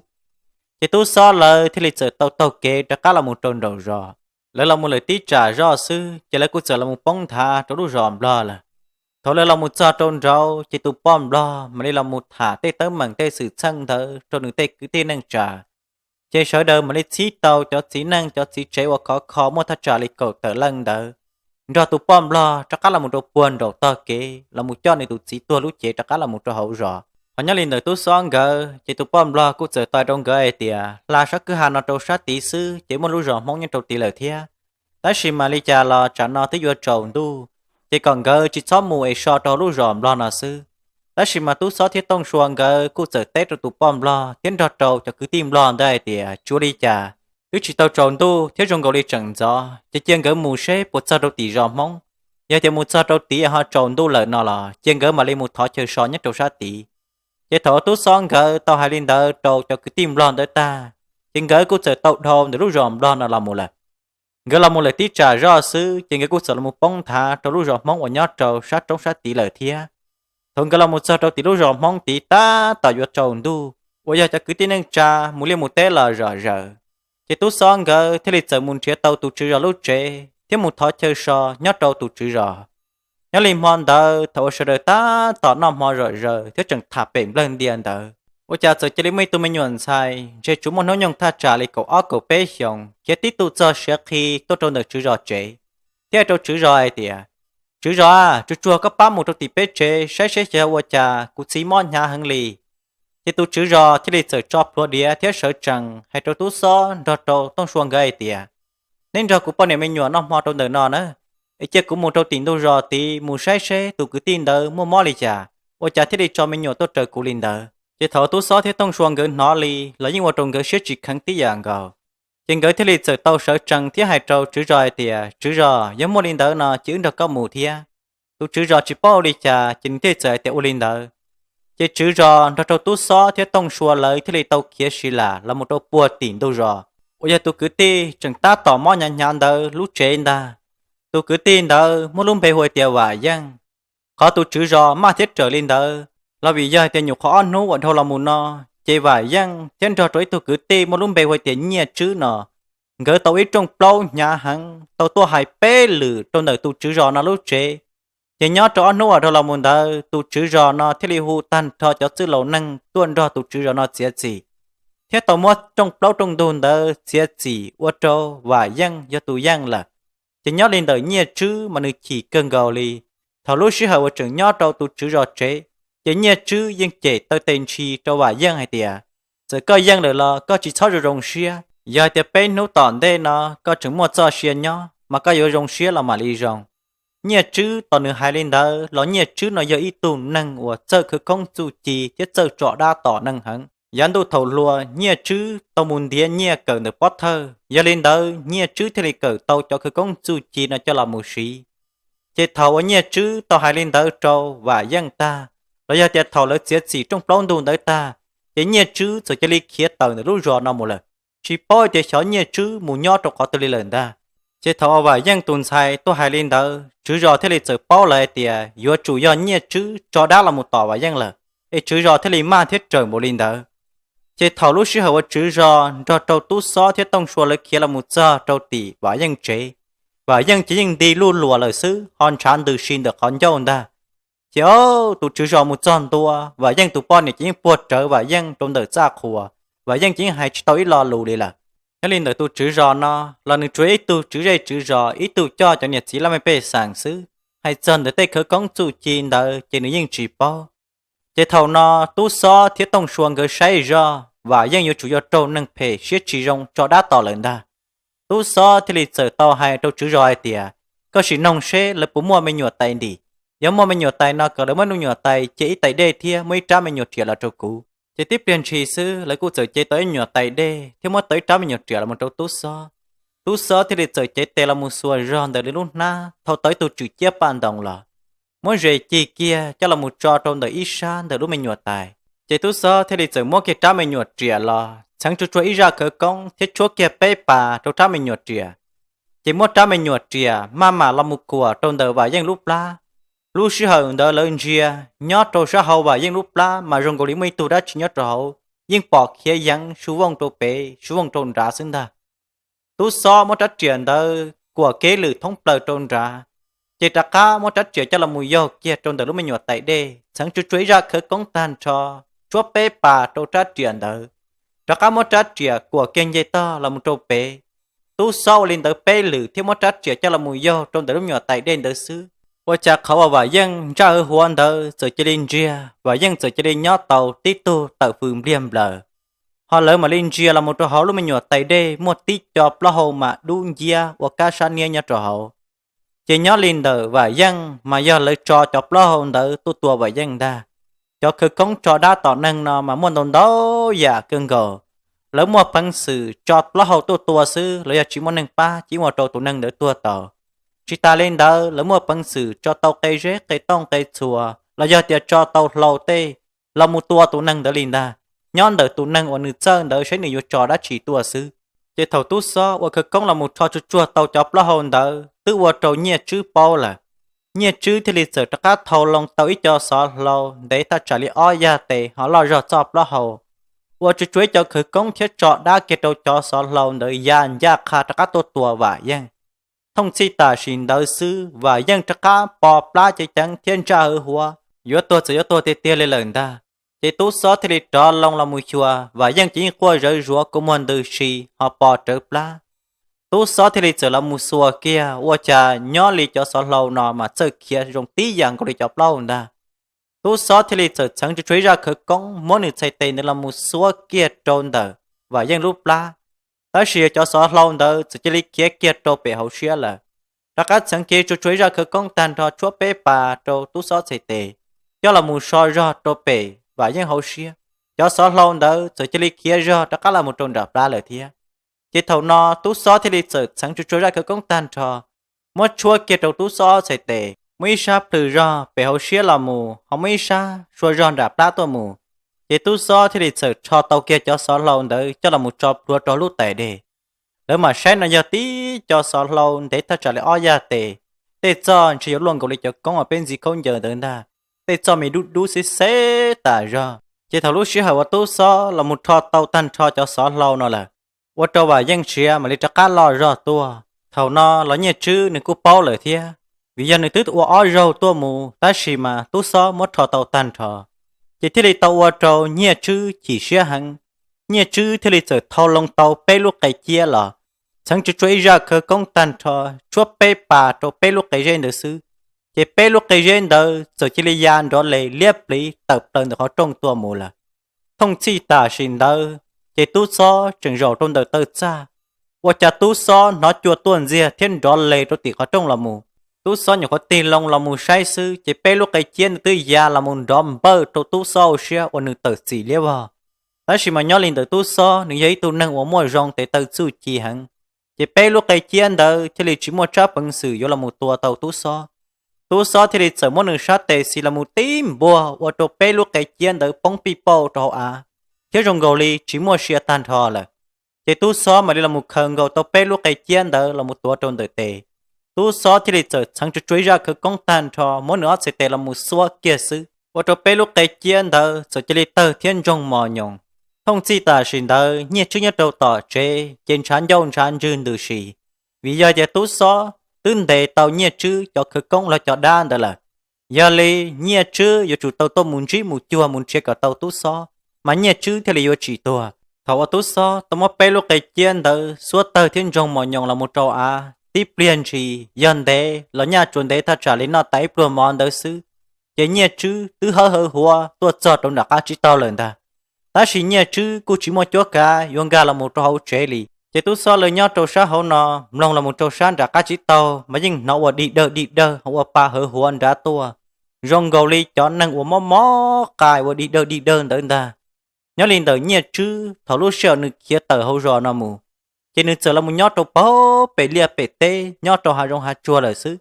Ces tub xob lawv thiaj li txawm tau taug kev rov qab los mus rau nraum zos. Lawv los mus lawm tib tsam zoj xwb ces lawv kuj txawm los mus poob nthav rau lub zos nplog lawm. Thaum lawv los mus txog rau nraud ces tus poj nplog mam li los mus tham tej teeb meem tej xwm txheej ntawd rau nws tej kwv tij neej tsa. Ces sawv daws mam li txhib tau cov txiv neej cov txiv tsev uas khov kho muaj thaj tsam li kaum tawm leej ntawd, nrog tus poj nplog rov qab los mus rau puag nraum tog kev los mus coj nws tus txiv tuag lub cev rov qab los mus rau hauv zos. Ho nyob li ntawm tub xob nkawd ces tus poj nplog kuj txawm tau hais rau nkawd hais tias hla sab kwj ha no rau sab tid xwb ces muaj lub zos Hmoob nyob rau tid lawm thiab. Tab sis mas li cas los tsam no twb yuav tsaus ntuj, ces kom nkawd tsis txhob mus es so rau hauv lub zos nplog no xwb. Tab sis mas tub xob thiab tooj sua nkawd kuj txawm teb rau tus poj nplog thiab nrog rau cov kwv tij nplog ntawd hais tias tsis ua li cas, twb tsis tau tsaus ntuj thiab zoo nkaus li tseem ntxov ces cia nkawd mus seb puas txog rau tim zos Hmoob. Yog tias mus txog rau tid ho tsaus ntuj lawm no los cia nkawd mam li mus thov chaw so nyob rau sab tid. Ces thaum uas tub xob nkawd tau hais li ntawd rau cov kwv tij nplog ntawd tag, ces nkawd kuj txawm tau dhau ntawm lub zos nplog no los mus lawm. Nkawd los mus lawm tib tsam zoj xwb ces nkawd kuj txawm los mus poob nthav rau lub zos Hmoob uas nyob rau sab roob sab tid lawm thiab. Thaum nkawd los mus txog rau tim lub zos Hmoob tid tab tom yuav tsaus ntuj uas yog cov kwv tij neej tsa mus liaj mus teb los zom zaws, ces tub xob nkawd thiaj li txawm mus nrhiav tau tus tswv zos lub tsev thiab mus thov chaw so nyob rau tus tswv zos. Nyob li hmo ntawd thaum uas sawv daws tab tom noj hmo zom zaws thiab tseem tham pem nplawg ntia ntawd, ua cas txawm cia li muaj ib tug me nyuam ntxhais ntshe tsuas muaj hnub nyoog thaj tsam li kaum ob kaum peb xyoos khiav tib tug txog siav qhi tuaj rau ntawm tswv zos tsev, thiab hais rau tswv zos hais tias, tswv zos, tsuag tsuag koj pab mus rau tim peb tsev saib seb xyov ua cas kuv txiv mob hnyav heev li. Ces tus tswv zos thiaj li txawm tso plhuav diav thiab sawv tsees hais rau tub xob nrog rau tooj sua nkawd hais tias, neb nrog kuv poj niam me nyuam noj hmo rau ntawm no na, es cia kuv mus rau tim ntug zos tid mus saib seb tus kwv tij ntawd muaj mob li cas, ua cas thiaj li tso me nyuam tuaj raws kuv li ntawd. Ces thaum tub xob thiab tooj sua nkawd hnov li los yeej ua rau nkawd siab tsis kheev tib yam nkaus. Ces nkawd thiaj li txawm tau sawv tsees thiab hais rau tswv zos hais tias, tswv zos, yog muaj li ntawd no cia wb nrog koj mus thiab. Tus tswv zos tsis paub ua li cas ces nws thiaj li txawm hais tias ua li ntawd. Ces tswv zos nrog rau tub xob thiab tooj sua lawv thiaj li tau khiav si lam los mus rau puag tim ntug zos uas yog tus kwv tij tseem tab tom mob hnyav hnyav ntawd lub tsev ntag. Tus kwv tij ntawd muaj lub npe hu tias Vam Yeej. Qhov tus tswv zos maj thiab raws li ntawd los vim yog tias nyuam qhuav ob hnub uas dhau los mus no, ces Vam Yeej thiab nrog rau ib tug kwv tij muaj lub npe hu tias Nyiaj Tswb no, nkawd tau ib rooj plaub hnyav heev tau tuaj hais peb lwm rau ntawm tus tswv zos no lub tsev, Ces nyob rau ob hnub uas dhau los mus ntawd tus tswv zos no thiaj li hu tag nrho cov txwj laus neeg tuaj nrog tus tswv zos no txiav txim, thiab tau muab rooj plaub rooj ntug ntawd txiav txim ua rau Vam Yeej yog tus yeej lawm. Ces nyob li ntawm Nyiaj Tswb mas nws chim kawg nkaus li. Thaum lub sij hawm uas tseem nyob rau tus tswv zos tsev, ces Nyiaj Tswb yeej cem taw tes ntshis rau Vam Yeej hais tias, txawm koj yeej lawm los koj tsis txhob zoo zoo siab, yog hais tias peb hnub tom ntej no koj tseem muaj txoj sia nyob mas koj yuav zoo siab los mam li zoo. Nyiaj Tswb tos nws hais li ntawd los Nyiaj Tswb no yog ib tug neeg uas txawj khawv koob txuj ci thiab txawj tso dab tom neeg heev. Yav ntuj thaum hluas Nyiaj Tswb tau mus ntiav nyiaj kawm ntawm pov thawj, yog li ntawd Nyiaj Tswb thiaj li kawm tau cov khawv koob txuj ci no coj los mus siv. Ces thaum uas Nyiaj Tswb tau hais li ntawd rau Vam Yeej tag, los yog tias thaum lawv txiav txim rooj plaub ntug ntawd tag, ces Nyiaj Tswb txawm cia li khiav tawm ntawm lub zos no mus lawm, tsis paub tias xyov Nyiaj Tswb mus nyob rau qhov twg li lawm ntag. Ces thaum uas Vam Yeej tus ntxhais tuaj hais li ntawd, tswv zos thiaj li txawm paub lawm hais tias yuav tsum yog Nyiaj Tswb tso dab los mus tom Vam Yeej lawm, es tswv zos thiaj li maj thiab raws npaum li ntawd. Ces thaum lub sij hawm uas tswv zos nrog rau Tub Xob thiab Tooj Sua lawv khiav los mus txog rau tim Vam Yeej tsev, Vam Yeej ces yeej nti luj luas lawm xwb, ho ntshav ntws si ntawm qhov ncauj ntag. Ces o, tus tswv zos mus txog ntua, Vam Yeej tus poj niam ces yeej puag rawv Vam Yeej rau ntawm txaj qhua, Vam Yeej ces yeej hais tsis tau ib lo lus li lawm. Nyob li ntawm tus tswv zos no los nws tsuas ib tug tswv zej tswv zos, ib tug coj cov niam txiv laj mej pej xeem xwb, hais txog ntawm tej khawv koob txuj ci ntawd ces nws yeej tsis paub. Ces thaum no Tub Xob thiab Tooj Sua nkawd saib zoj Vam Yeej yuav tsum yog raug neeg phem siab tsis zoo tso dab tom lawm ntag. Tub Xob thiaj li txawm tau hais rau tswv zos hais tias, koj sim noog seb lawv puas muaj me nyuam tais ntim. Yog muaj me nyuam tais no kom lawv muab me nyuam tais cia ib tais dej thiab muab ib rab me nyuam riam los rau kuv. Ces tib pliag ntshis xwb lawv kuj txawm cev tau ib nyuam tais dej thiab muab tau ib rab me nyuam riam los mus rau Tub Xob. Tub Xob thiaj li txawm cev tes los mus xuas zog ntawm nws lub hnab thau tau ib tug tswm ciab paj ntoos los, muab zes cig kiag coj los mus tso rau ntawm ib sab ntawm lub me nyuam tais. Ces Tub Xob thiaj li txawm muab kiag rab me nyuam riam los txheev tsuag tsuag ib zaj khawv koob thiab tshuab kiag peb pas rau rab me nyuam riam. Ces muab rab me nyuam riam maj mam los mus kuam rau ntawm Vam Yeej lub plab. Lub sij hawm ntawd lawv ntsia nyob rau sab hauv Vam Yeej lub plab mas zoo nkaus li muaj ib tug dab tsi nyob rau hauv, yeej pom khiav yeev su vooj rau pem su vooj rau nrad xwb ntag. Tub Xob muab rab riam ntawd kuam kev lwm thoob plaws rau nrad, ces rov qab muab rab riam coj los mus yaug kiag rau ntawm lub me nyuam tais dej, txheev tsuag tsuag ib zaj khawv koob tag nrho, tshuab peb pas rau rab riam ntawd, rov qab muab rab riam kuam kiag nce tog los mus rau pem. Tub Xob ua li ntawd peb lwm thiab muab rab riam coj los mus yaug rau ntawm lub me nyuam tais dej ntawd xwb, ua cas qhov uas Vam Yeej ntsaj huv huav ntawd txawm cia li ntsiag, Vam Yeej txawm cia li nyob tau tib tug tawm fws npliag nplaws. Ho lawv mam li ntsia los mus rau hauv lub me nyuam tais dej muaj tib co plaub hau mas dub nciab ua kab sab niab nyob rau hauv. Ces nyob li ntawm Vam Yeej mas yog lawv tso cov plaub hau ntawd tuaj tua Vam Yeej ntag. Cov khawv koob tso dab tom neeg no mas muaj ntau ntau yam kawg nkaus. Lawv muaj peev xwm tso plaub hau tuaj tua xwb los yog tsis muaj neeg pab ces ua rau tus neeg ntawd tuag tau. Tsis tas li ntawd lawv muaj peev xwm tso tau qe zeb qe tooj qe txhuas los yog tias tso tau hlau tej los mus tua tus neeg ntawd li ntag, nyob ntawm tus neeg uas nws txawj ntawd saib nws yuav tso dab tsi tuaj xwb. Ces thaum Tub Xob ua khawv koob los mus rho tsuag tsuag tau cov plaub hau ntawd twb ua rau Nyiaj Tswb paub lawm. Nyiaj Tswb thiaj li txawm rov qab thau loo tau ib co xov hlau ntev thaj tsam li ob yag tes ho loj zog txoj plaub hau, ua tsuag tsuag ib co khawv koob thiab tso dab kiag rau cov xov hlau ntawd ya ncaj qha rov qab tuaj tua Vam Yeej. Thooj txhij tam sim ntawd xwb Vam Yeej rov qab po plab ceev ceev thiab ntsaj huv huav, yuav tuag txawm yuav tuag tiag tiag li lawm ntag. Ces Tub Xob thiaj li rov loo los mus xyuas Vam Yeej ces yeej quaj zawv zuav kua muag ntws si ho po rawv plab. Tub Xob thiaj li txawm los mus xuas kiag ua cas nyob li cov xov hlau no mas txawj khiav zoo tib yam nkaus li cov plaub hau ntag. Tub Xob thiaj li txawm txheev tsuag tsuag ib zaj khawv koob muab nws txhais tes ntawd los mus xuab kiag rau ntawm Vam Yeej lub plab. Tab sis cov xov hlau ntawd txawm cia li khiav kiag rau pem hauv siab lawm. Rov qab txheev kiag tsuag tsuag ib zaj khawv koob tag nrho tshuab peb pas rau Tub Xob txhais tes, coj los mus so zog rau pem Vam Yeej hauv siab. Cov xov hlau ntawd txawm cia li khiav zog rov qab los mus rau nram plab lawm thiab. Ces thaum no Tub Xob thiaj li txawm txheev tsuag tsuag zaj khawv koob tag nrho, muab tshuab kiag rau Tub Xob txhais tes, muab ib sab plhws zog pem hauv siab los mus ho muab ib sab sua zog nram plab tuaj mus. Ces Tub Xob thiaj li txawm rho tau kiag cov xov hlau ntawd coj los mus tso plhuav rau lub tais dej. Lawv mam saib no yog tib co xov hlau ntev thaj tsam li ob yag tes, tej txoj ntshe yuav luaj nkaus li cov koob uas peb ntxiv khaub ncaws ntawd ntag, tej txoj me dub dub xeb xeb tas zog. Ces thaum lub sij hawm uas Tub Xob los mus rho tau tag nrho cov xov hlau no lawm, ua rau Vam Yeej siav mam li rov qab loj zog tuaj. Thaum no los Nyiaj Tswb nws kuj paub lawm thiab, vim yog nws twb ua ob zaug tuaj mus tab sis mas tub xob muab rho tau tag nrho. Ces thiaj li tau ua rau Nyiaj Tswb chim siab heev. Nyiaj Tswb thiaj li txawm thau loo tau peb lub qe ciab los, txheev tsuag tsuag ib zaj khawv koob tag nrho, tshuab peb pas rau peb lub qe zeb ntawd xwb. Ces peb lub qe zeb ntawd txawm cia li ya nrov li liab pliv tawm plaws ntawm qhov rooj tuaj mus lawm. Thooj txhij tam sim ntawd, ces tub xob tseem zaum rau ntawm taw txaj, ua cas tub xob hnov cua tuaj ntxiag thiab nrov li rau tim qhov rooj los mus. Tub xob nyuam qhuav tig loo los mus saib xwb ces peb lub qe ciab ntawd twb ya los mus nrov npawj rau tub xob ua siab ua nws tawm txim liab vog. Tab sis mas nyob li ntawm tub xob nws yog ib tug neeg uas muaj zoo tes taw txuj ci heev, ces peb lub qe ciab ntawd thiaj li tsis muaj tsab peev xwm yuav los mus tua tau tub xob. Tub xob thiaj li txawm muab nws sab tes xis los mus tib npuaj ua rau peb lub qe ciab ntawd poob pij pauj rau hauv av, thiab zoo nkaus li tsis muaj sia tag nrho lawm. Ces tub xob mam li los mus khaws nkaus tau peb lub qe ciab ntawd los mus tuav rau ntawm tes. Tub xob thiaj li txawm txheev tsuag tsuag ib zaj khawv koob tag nrho muab nws ob txhais tes los mus xuab kiag xwb, ua rau peb lub qe ciab ntawd txawm cia li tawg thiab ntsoog mos nyoos. Thooj txhij tam sim ntawd Nyiaj Tswb nyob rau tom tsev ces ntshav ncauj ntshav ntswg ntws si, vim yog tias tub xob twb ntes tau Nyiaj Tswb cov khawv koob los cov dab ntawd lawm. Yog li Nyiaj Tswb yuav tsum tau tuaj mus ntsib mus cuag mus nrhiav kom tau tub xob, mas Nyiaj Tswb thiaj li yuav tsis tuag. Thaum uas tub xob tau muab peb lub qe ciab ntawd xuab tawg thiab ntsoog mos nyoos los mus rau av, tib pliag ntshis yog ntev los nyaj tsuas ntev thaj tsam li noj tas ib pluag mov ntawd xwb, ces Nyiaj Tswb twb hawb hawv huav tuaj txog rau nram qab tsib taug lawm ntag. Tab sis Nyiaj Tswb kuj tsis muaj cuab kav yuav nkag los mus rau hauv tsev li. Ces tub xob lawv nyob rau sab hauv no mloog los mus rau sab nram qab tsib taug mas yeej hnov ua dig dawg dig dawg ho ua pa hawv huav nrad tuaj, zoo nkaus li cov neeg uas mob mob qai ua dig dawg dig dawg ntawd ntag. Nyob li ntawm Nyiaj Tswb thaum lub sij hawm nws khiav tawm hauv zos no mus, ces nws txawm los mus nyob rau pem liaj pem teb nyob rau hav zoov hav tsuag lawm xwb.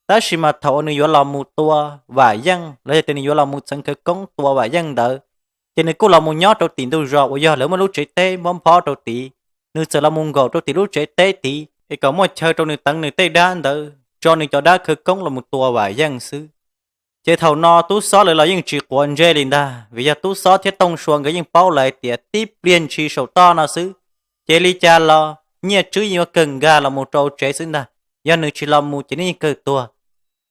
Tab sis mas thaum uas nws yuav los mus tua Vam Yeej los yog tias nws yuav los mus txeev khawv koob tua Vam Yeej ntawd, ces nws kuj los mus nyob rau tim ntug zos uas yog lawv muaj lub tsev teb npob nphob rau tid. Nws txawm los mus nkaum rau tim lub tsev teb tid es kom muaj chaw rau nws teev nws tej dab ntawd tso nws cov dab khawv koob los mus tua Vam Yeej xwb. Ces thaum no tub xob lawv los yeej tsis quav ntsej li ntag, vim yog tub xob thiab Tooj Sua nkawd yeej paub lawm hais tias tib pliag ntshis saum toj no xwb, ces li cas los Nyiaj Tswb yeej yuav kawg nkag los mus rau tsev xwb ntag. Yog nws tsis los mus ces nws yeej kawg tuag.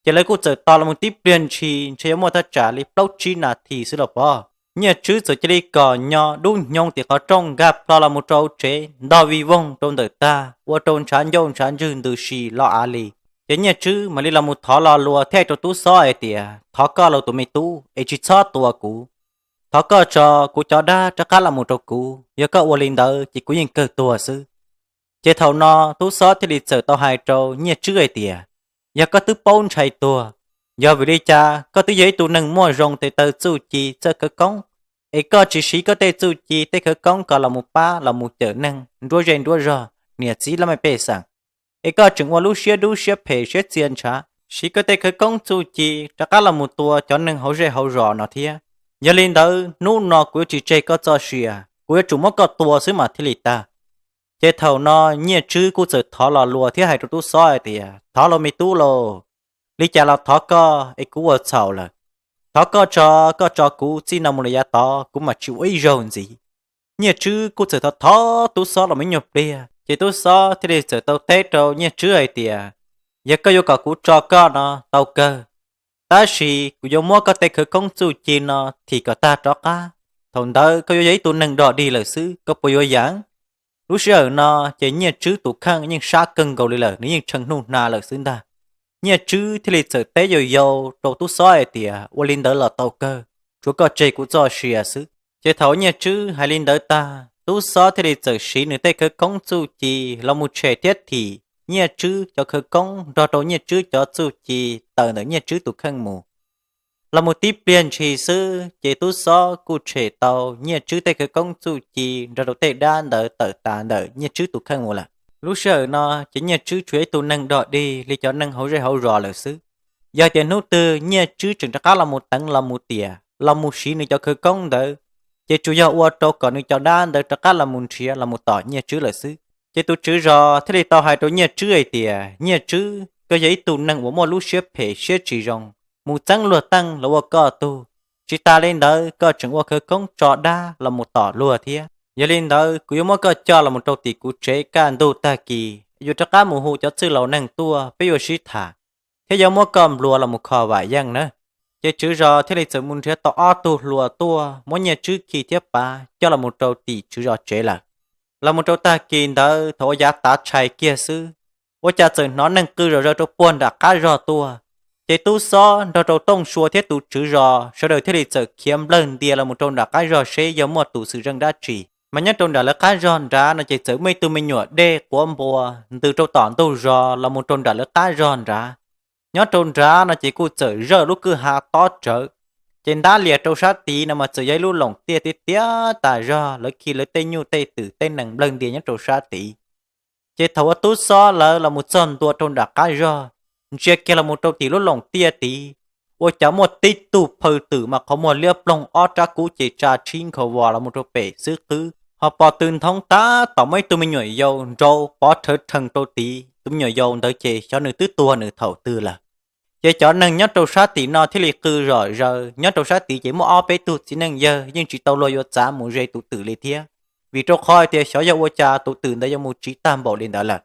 Ces lawv kuj txawm tos los mus tib pliag ntshis ntshe yuav muaj thaj tsam li plaub tsib nas this xwb los pob, Nyiaj Tswb txawm cia li kom nyo dub hnyoo tim qhov rooj nkag plho los mus rau tsev ntog vij voog rau ntawm tag ua rau ntshav ncauj ntshav ntswg ntws si los av li. Ces Nyiaj Tswb mam li los mus thov lo lus thiab hais rau tub xob hais tias, thov koj lauj tus me tub es tsis txhob tua kuv. Thov koj tso kuv cov dab rov qab los mus rau kuv, yog koj ua li ntawd ces kuv yeej kawg tuag xwb. Ces thaum no tub xob thiaj li txawm tau hais rau Nyiaj Tswb hais tias, yog koj twb paub ntshai tuag, yog vim li cas koj twb yog ib tug neeg muaj zoo tes taw txuj ci txawj khawv koob, es koj tsis siv koj tej txuj ci tej khawv koob ko los mus pab los mus cawm neeg nruab zej nruab zog niam txiv laj mej pej xeem, es koj tseem ua lub siab dub siab phem siab txia ntshav siv koj tej khawv koob txuj ci rov qab los mus tua cov neeg hauv zej hauv zos no thiab. Yog li ntawd hnub no kuv yuav tsis tseg koj txoj sia, kuv yuav tsum muab koj tua xwb mas thiaj li tag. Ces thaum no Nyiaj Tswb kuj txawm thov lo lus thiab hais rau tub xob hais tias, thov lauj me tub lauj, li cas los thov koj es kuv ua txhaum lawm. Thov koj tso, koj tso kuv txij no mus lawm yav tod kuv mam tsis ua ib zaug ntxiv. Nyiaj Tswb kuj txawm thov thov tub xob los ib nyuag pliag, ces tub xob thiaj li txawm tau teb rau Nyiaj Tswb hais tias, yog koj yuav kom kuv tso koj no tau kawg, tab sis kuv yuav muab koj tej khawv koob txuj ci no thim kom tag rov qab. Thaum ntawd koj yuav yog ib tug neeg dog dig lawm xwb, koj puas yuav yeem? Lub sij hawm no ces Nyiaj Tswb tus kheej yeej sab kawg nkaus li lawm, nws yeej tshee nuj hna lawm xwb ntag. Nyiaj Tswb thiaj li txawm teb yau yau rau tub xob hais tias, ua li ntawd los tau kawg, tsuav koj tseg kuv txoj sia xwb. Ces thaum Nyiaj Tswb hais li ntawd tag, tub xob thiaj li txawm siv nws tej khawv koob txuj ci los mus tshem thiab thim Nyiaj Tswb cov khawv koob nrog rau Nyiaj Tswb cov txuj ci tawm ntawm Nyiaj Tswb tus kheej mus. Los mus tib pliag ntshis xwb ces tub xob kuj tshem tau Nyiaj Tswb tej khawv koob txuj ci nrog rau tej dab ntawd tawm tas ntawm Nyiaj Tswb tus kheej mus lawm. Lub sij hawm no ces Nyiaj Tswb tsuas yog ib tug neeg dog dig li cov neeg hauv zej hauv zos lawm xwb. Yog tias hnub twg Nyiaj Tswb tseem rov qab los mus teev los mus tiam los mus siv nws cov khawv koob ntawd, ces tsuas yog ua rau kom nws cov dab ntawd rov qab los mus nrhiav los mus tom Nyiaj Tswb lawm xwb. Ces tus tswv zos thiaj li tau hais rau Nyiaj Tswb hais tias, Nyiaj Tswb, koj yog ib tug neeg uas muaj lub siab phem siab tsis zoo, mus txeeb luag teej los ua koj tug. Tsis tas li ntawd koj tseem ua khawv koob tso dab los mus tom luag thiab. Yog li ntawd kuv yuav muab koj coj los mus rau tim kuv tsev kaj ntug tag kis, yuav rov qab mus hu cov txwj laus neeg tuaj peb yuav sib tham. thiab yuav muab koj nplua los mus kho vam yeej na. Ces tswv zos thiaj li txawm mus nrhiav tau ob tug hluas tuaj muab nyiaj tswb khi thiab pav coj los mus rau tim tswv zos tsev lawm. Los mus rau tag kis ntawd thaum ua yav tav tshais kiag xwb, ua cas txawm hnov neeg qw zom zaws rau puag nram qab zog tuaj. Ces tub xob nrog rau Tooj Sua thiab tus tswv zos sawv daws thiaj li txawm khiav nplawg ntia los mus rau nram qab zog seb yog muaj tus xwm txheej dab tsi. Mas nyob rau nram lawv qab zog nrad no ces txawm muaj ib tug me nyuam dej quav npua ntws rau tom ntug zos los mus rau nram lawv qab zog nrad. Nyob rau nrad no ces kuj txawm zawj lub kwj ha tob tsawv, ces ntab lias rau sab tid no mas txawm yog ib lub loos tiaj tiaj tas zog, lawv khi lawv tej nyuj tej twm tej nees nplawg ntia nyob rau sab tid. Ces thaum uas tub xob lawv los mus txog ntua rau nram qab zog, ntsia kiag los mus rau tim lub loos tiaj tid, ua cas muaj tib tug phaw twm mas qhov muag liab ploog ob rab kub ces tsa tshib nkhaus vos los mus rau pem xwb qwb, ho pos tw nthoob tab tom muaj ib tug me nyuam yaus nrau pov rhawv rhees rau tid. Tus me nyuam yaus ntawd ces xyov nws twb tuag nws thaum twg lawm. Ces cov neeg nyob rau sab tim no thiaj li qw zom zaws, nyob rau sab tid ces muaj ob peb tug txiv neej yawg yeej tsis tau luag yuav txav mus ze tus twm li thiab, vim rau qhov hais tias xyov yog ua cas tus twm ntawd yuav mus tsiv tag npaum li ntawd lawm.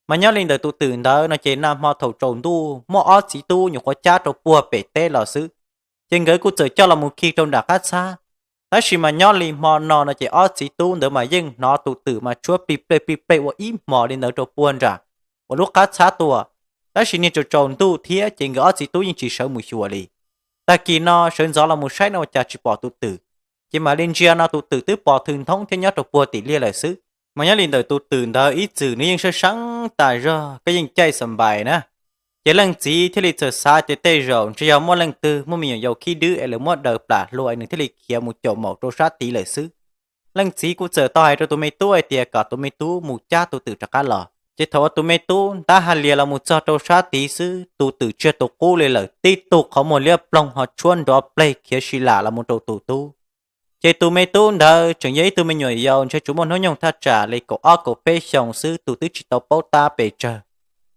Mas nyob li ntawm tus twm ntawd no ces nag hmo thaum tsaus ntuj muaj ob txiv tub nyuam qhuav cab rau puag pem teb los xwb, ces nkawd kuj txawm coj los mus khi rau nram qab txhab. Tab sis mas nyob li hmo no no ces ob txiv tub ntawd mas yeej hnov tus twm mas tshuab plig plej plig plej ua ib hmos li ntawd rau puag nram uas lub qab txhab tuaj, tab sis niag tsaus tsaus ntuj thiab ces nkawd ob txiv tub yeej tsis sawv mus xyuas li. Tag kis no sawv ntxov los mus saib no ua cas tsis pom tus twm, ces mam li ntsia no tus twm twb pov thw nthoob thiab nyob rau puag tim liaj lawm xwb. Mas nyob li ntawm tus twm ntawd ib txwm nws yeej sab seeb tas zog, koj yeej caij xa npais na. Ces leej txiv thiaj li txawm xav tias tej zaum ntshe yog muaj leej twg muaj me nyuam yaus khib dwb es lawv muab daws plam hlua es nws thiaj li khiav mus caum maum rau sab tid lawm xwb. Leej txiv kuj txawm tau hais rau tus me tub hais tias kom tus me tub mus cab tus twm rov qab los. Ces thaum uas tus me tub ntab ha lias los mus txog rau sab tid xwb, tus twm tsiag tus qub li lawm, tib tug qhov muag liab ploog ho tshuab nrov pleg khiav si lam los mus rau tus tub. Ces tus me tub ntawd tseem yog ib tug me nyuam yaus ntshe tsuas muaj hnub nyoog thaj tsam li kaum ob kaum peb xyoos xwb, tus twb tsis tau paub tab pes tsawg.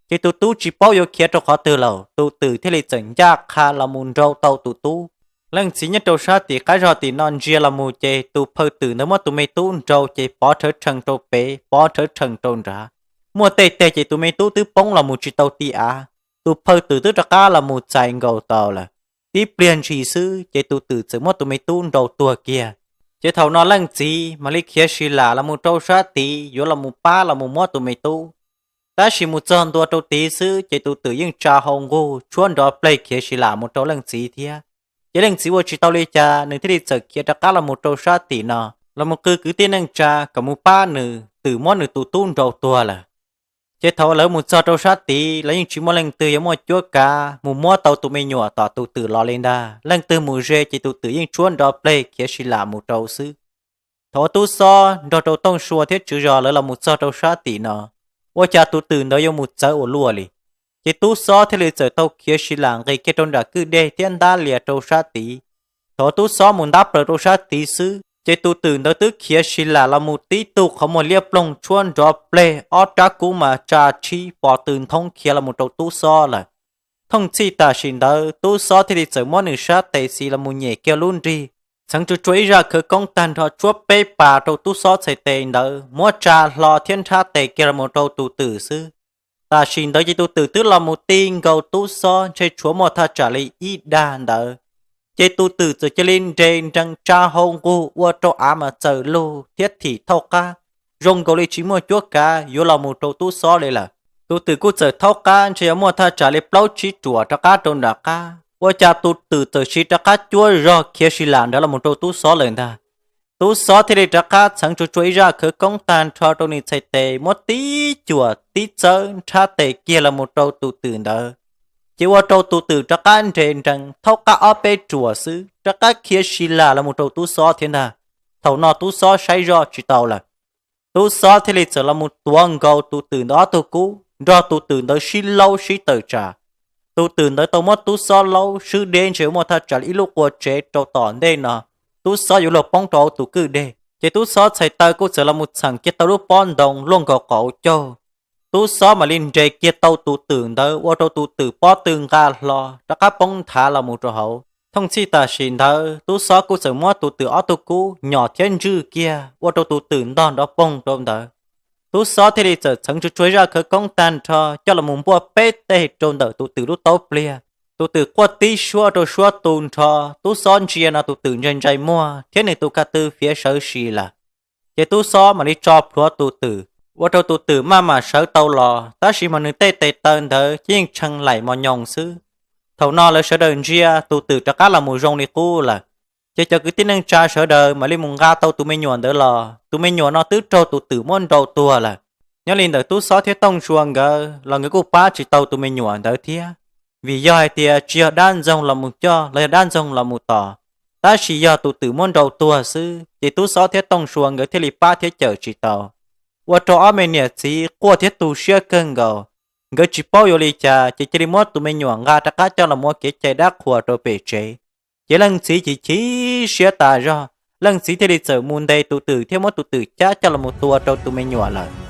Ces tus tub tsis paub yuav khiav rau qhov twg lawm, tus twm thiaj li txawm ncaj qha los mus nrau tau tus tub. Leej txiv nyob rau sab tim qab zog tim no ntsia los mus ces tus phaw twm ntawd muab tus me tub nrau ces pov rhawv rhees rau pem, pov rhawv rhees rau nrad. Muaj tej teg ces tus me tub twb poob los mus tsis tau ti av, tus phaw twm twb rov qab los mus txais nkaus tau lawm. Tib pliag ntshis xwb ces tus twm txawm muab tus me tub nrau tuag kiag. Ces thaum no leej txiv mam li khiav si lam los mus rau sab tid yuav los mus pab los mus muab tus me tub. Tab sis mus txog ntua rau tid xwb ces tus twm yeej tsa hau nqug tshuab nrov pleg khiav si lam mus rau leej txiv thiab. Ces leej txiv ua tsis tau li cas, nws thiaj li txawm khiav rov qab los mus rau sab tim no los mus qw kwv tij neej tsa kom mus pab nws, twm muab nws tus tub nrau tuag lawm. Ces thaum lawv mus txog rau sab tid, lawv yeej tsis muaj leej twg yuav muaj cuab kav mus muab tau tus me nyuam tom tus twm los li ntag. Leej twg mus ze ces tus twm yeej tshuab nrov pleg khiav si lam mus rau xwb. Thaum uas tub xob nrog rau Tooj Sua thiab tswv zos lawv los mus txog rau sab tim no, ua cas tus twm ntawd yuav mus txawv ua luaj li. Ces tub xob thiaj li txawm tau khiav si lam nqis kiag rau nram kwj deg thiab ntab lias rau sab tid. Thaum uas tub xob mus ntab plaws rau sab tid xwb ces tus twm ntawd twb khiav si lam los mus tib tug qhov muag liab ploog tshuab nrov pleg ob rab kub mas tsa tshib pos tw nthoob khiav los mus rau tub xob lawm. Thooj txhij tam sim ntawd tub xob thiaj li txawm muab nws sab tes xis los mus nyem kiag lub nrig, txheev tsuag tsuag ib zaj khawv koob tag nrho tshuab peb pas rau tub xob txhais tes ntawd muab tsa hlo thiab nrhab tes kiag los mus rau tus twm xwb. Tam sim ntawd ces tus twm twb los mus ti nkaus tub xob ntshe tshuav muaj thaj tsam li ib dag ntawd. Ces tus twm txawm cia li nres nrees tsa hau nqug ua rau av mas txawm lug thiab thim thaub qab, zoo nkaus li tsis muaj cuab kav yuav los mus rau tub xob li lawm. Tus twm kuj txawm thaub qab ntshe yuav muaj thaj tsam li plaub tsib ruam rov qab rau nram qab, ua cas tus twm txawm siv rov qab cuab zog khiav si lam nrad los mus rau tub xob lawm ntag. Tub xob thiaj li rov qab txheev tsuag tsuag ib zaj khawv koob tag nrho rau nws txhais tes muab tib cuam tib txawb nrhab tes kiag los mus rau tus twm ntawd. Ces ua rau tus twm rov qab nres nrees thaub qab ob peb ruam xwb rov qab khiav si lam los mus rau tub xob thiab ntag. Thaum no tub xob saib zoj tsis tau lawm. Tub xob thiaj li txawm los mus tuav nkaus tus twm ntawd ob tug kub nrog tus twm ntawd sib laub sib tawm tsam. Tus twm ntawd tau muab tub xob laub swb deb ntshe muaj thaj tsam li ib lub qua tsev rau tom ntej no, tub xob yuav luag poob rau hauv tus kwj deg. Ces tub xob txhais taw kuj txawm los mus txheem kiag tau lub pob ntoo luaj nkaus qaum caug. Tub xob mam li nres kiag tau tus twm ntawd ua rau tus twm pob tw nqa hlo rov qab poob nthav los mus rau hauv. Thooj txhij tam sim ntawd tub xob kuj txawm muab tus twm ob tug kub nyom thiab ntswj kiag ua rau tus twm ntog nrov poog rau ntawd. Tub Xob thiaj li txawm txheev tsuag tsuag zaj khawv koob tag nrho coj los mus npuaj peb teg rau ntawm tus twm lub taub pliag. Tus twm quaj tib suab rau suab tu nrho, Tub Xob ntsia no tus twm ntsais ntsais muag thiab nws tus ka tw fiav sawv si lawm. Ces Tub Xob mam li tso plhuav tus twm, ua rau tus twm maj mam sawv tau los, tab sis mas nws tej tes taw ntawd ces yeej tshee laim mos nyoos xwb. Thaum no lawv sawv daws ntsia tus twm rov qab los mus zoo li qub lawm. Ces cov kwv tij neej tsa sawv daws mam li mus nqa tau tus me nyuam ntawd los. Tus me nyuam no twb raug tus twm muab nrau tuag lawm. Nyob li ntawm Tub Xob thiab Tooj Sua nkawd los nkawd kuj pab tsis tau tus me nyuam ntawd thiab, vim yog hais tias tsis yog dab ntxoog los mus coj los yog dab ntxoog los mus tos, tab sis yog tus twm muab nrau tuag xwb, ces Tub Xob thiab Tooj Sua nkawd thiaj li pab thiab cawm tsis tau. Ua rau ob me niam txiv quaj thiab tu siab kawg nkaus. Nkawd tsis paub yuav li cas ces cia li muab tus me nyuam nqa rov qab coj los ua kev cai dab qhuas rau pem tsev. Ces leej txiv chim chim siab tas zog, leej txiv thiaj li txawm mus ntes tus twm thiab muab tus twm cab coj los mus tua rau tus me nyuam lawm.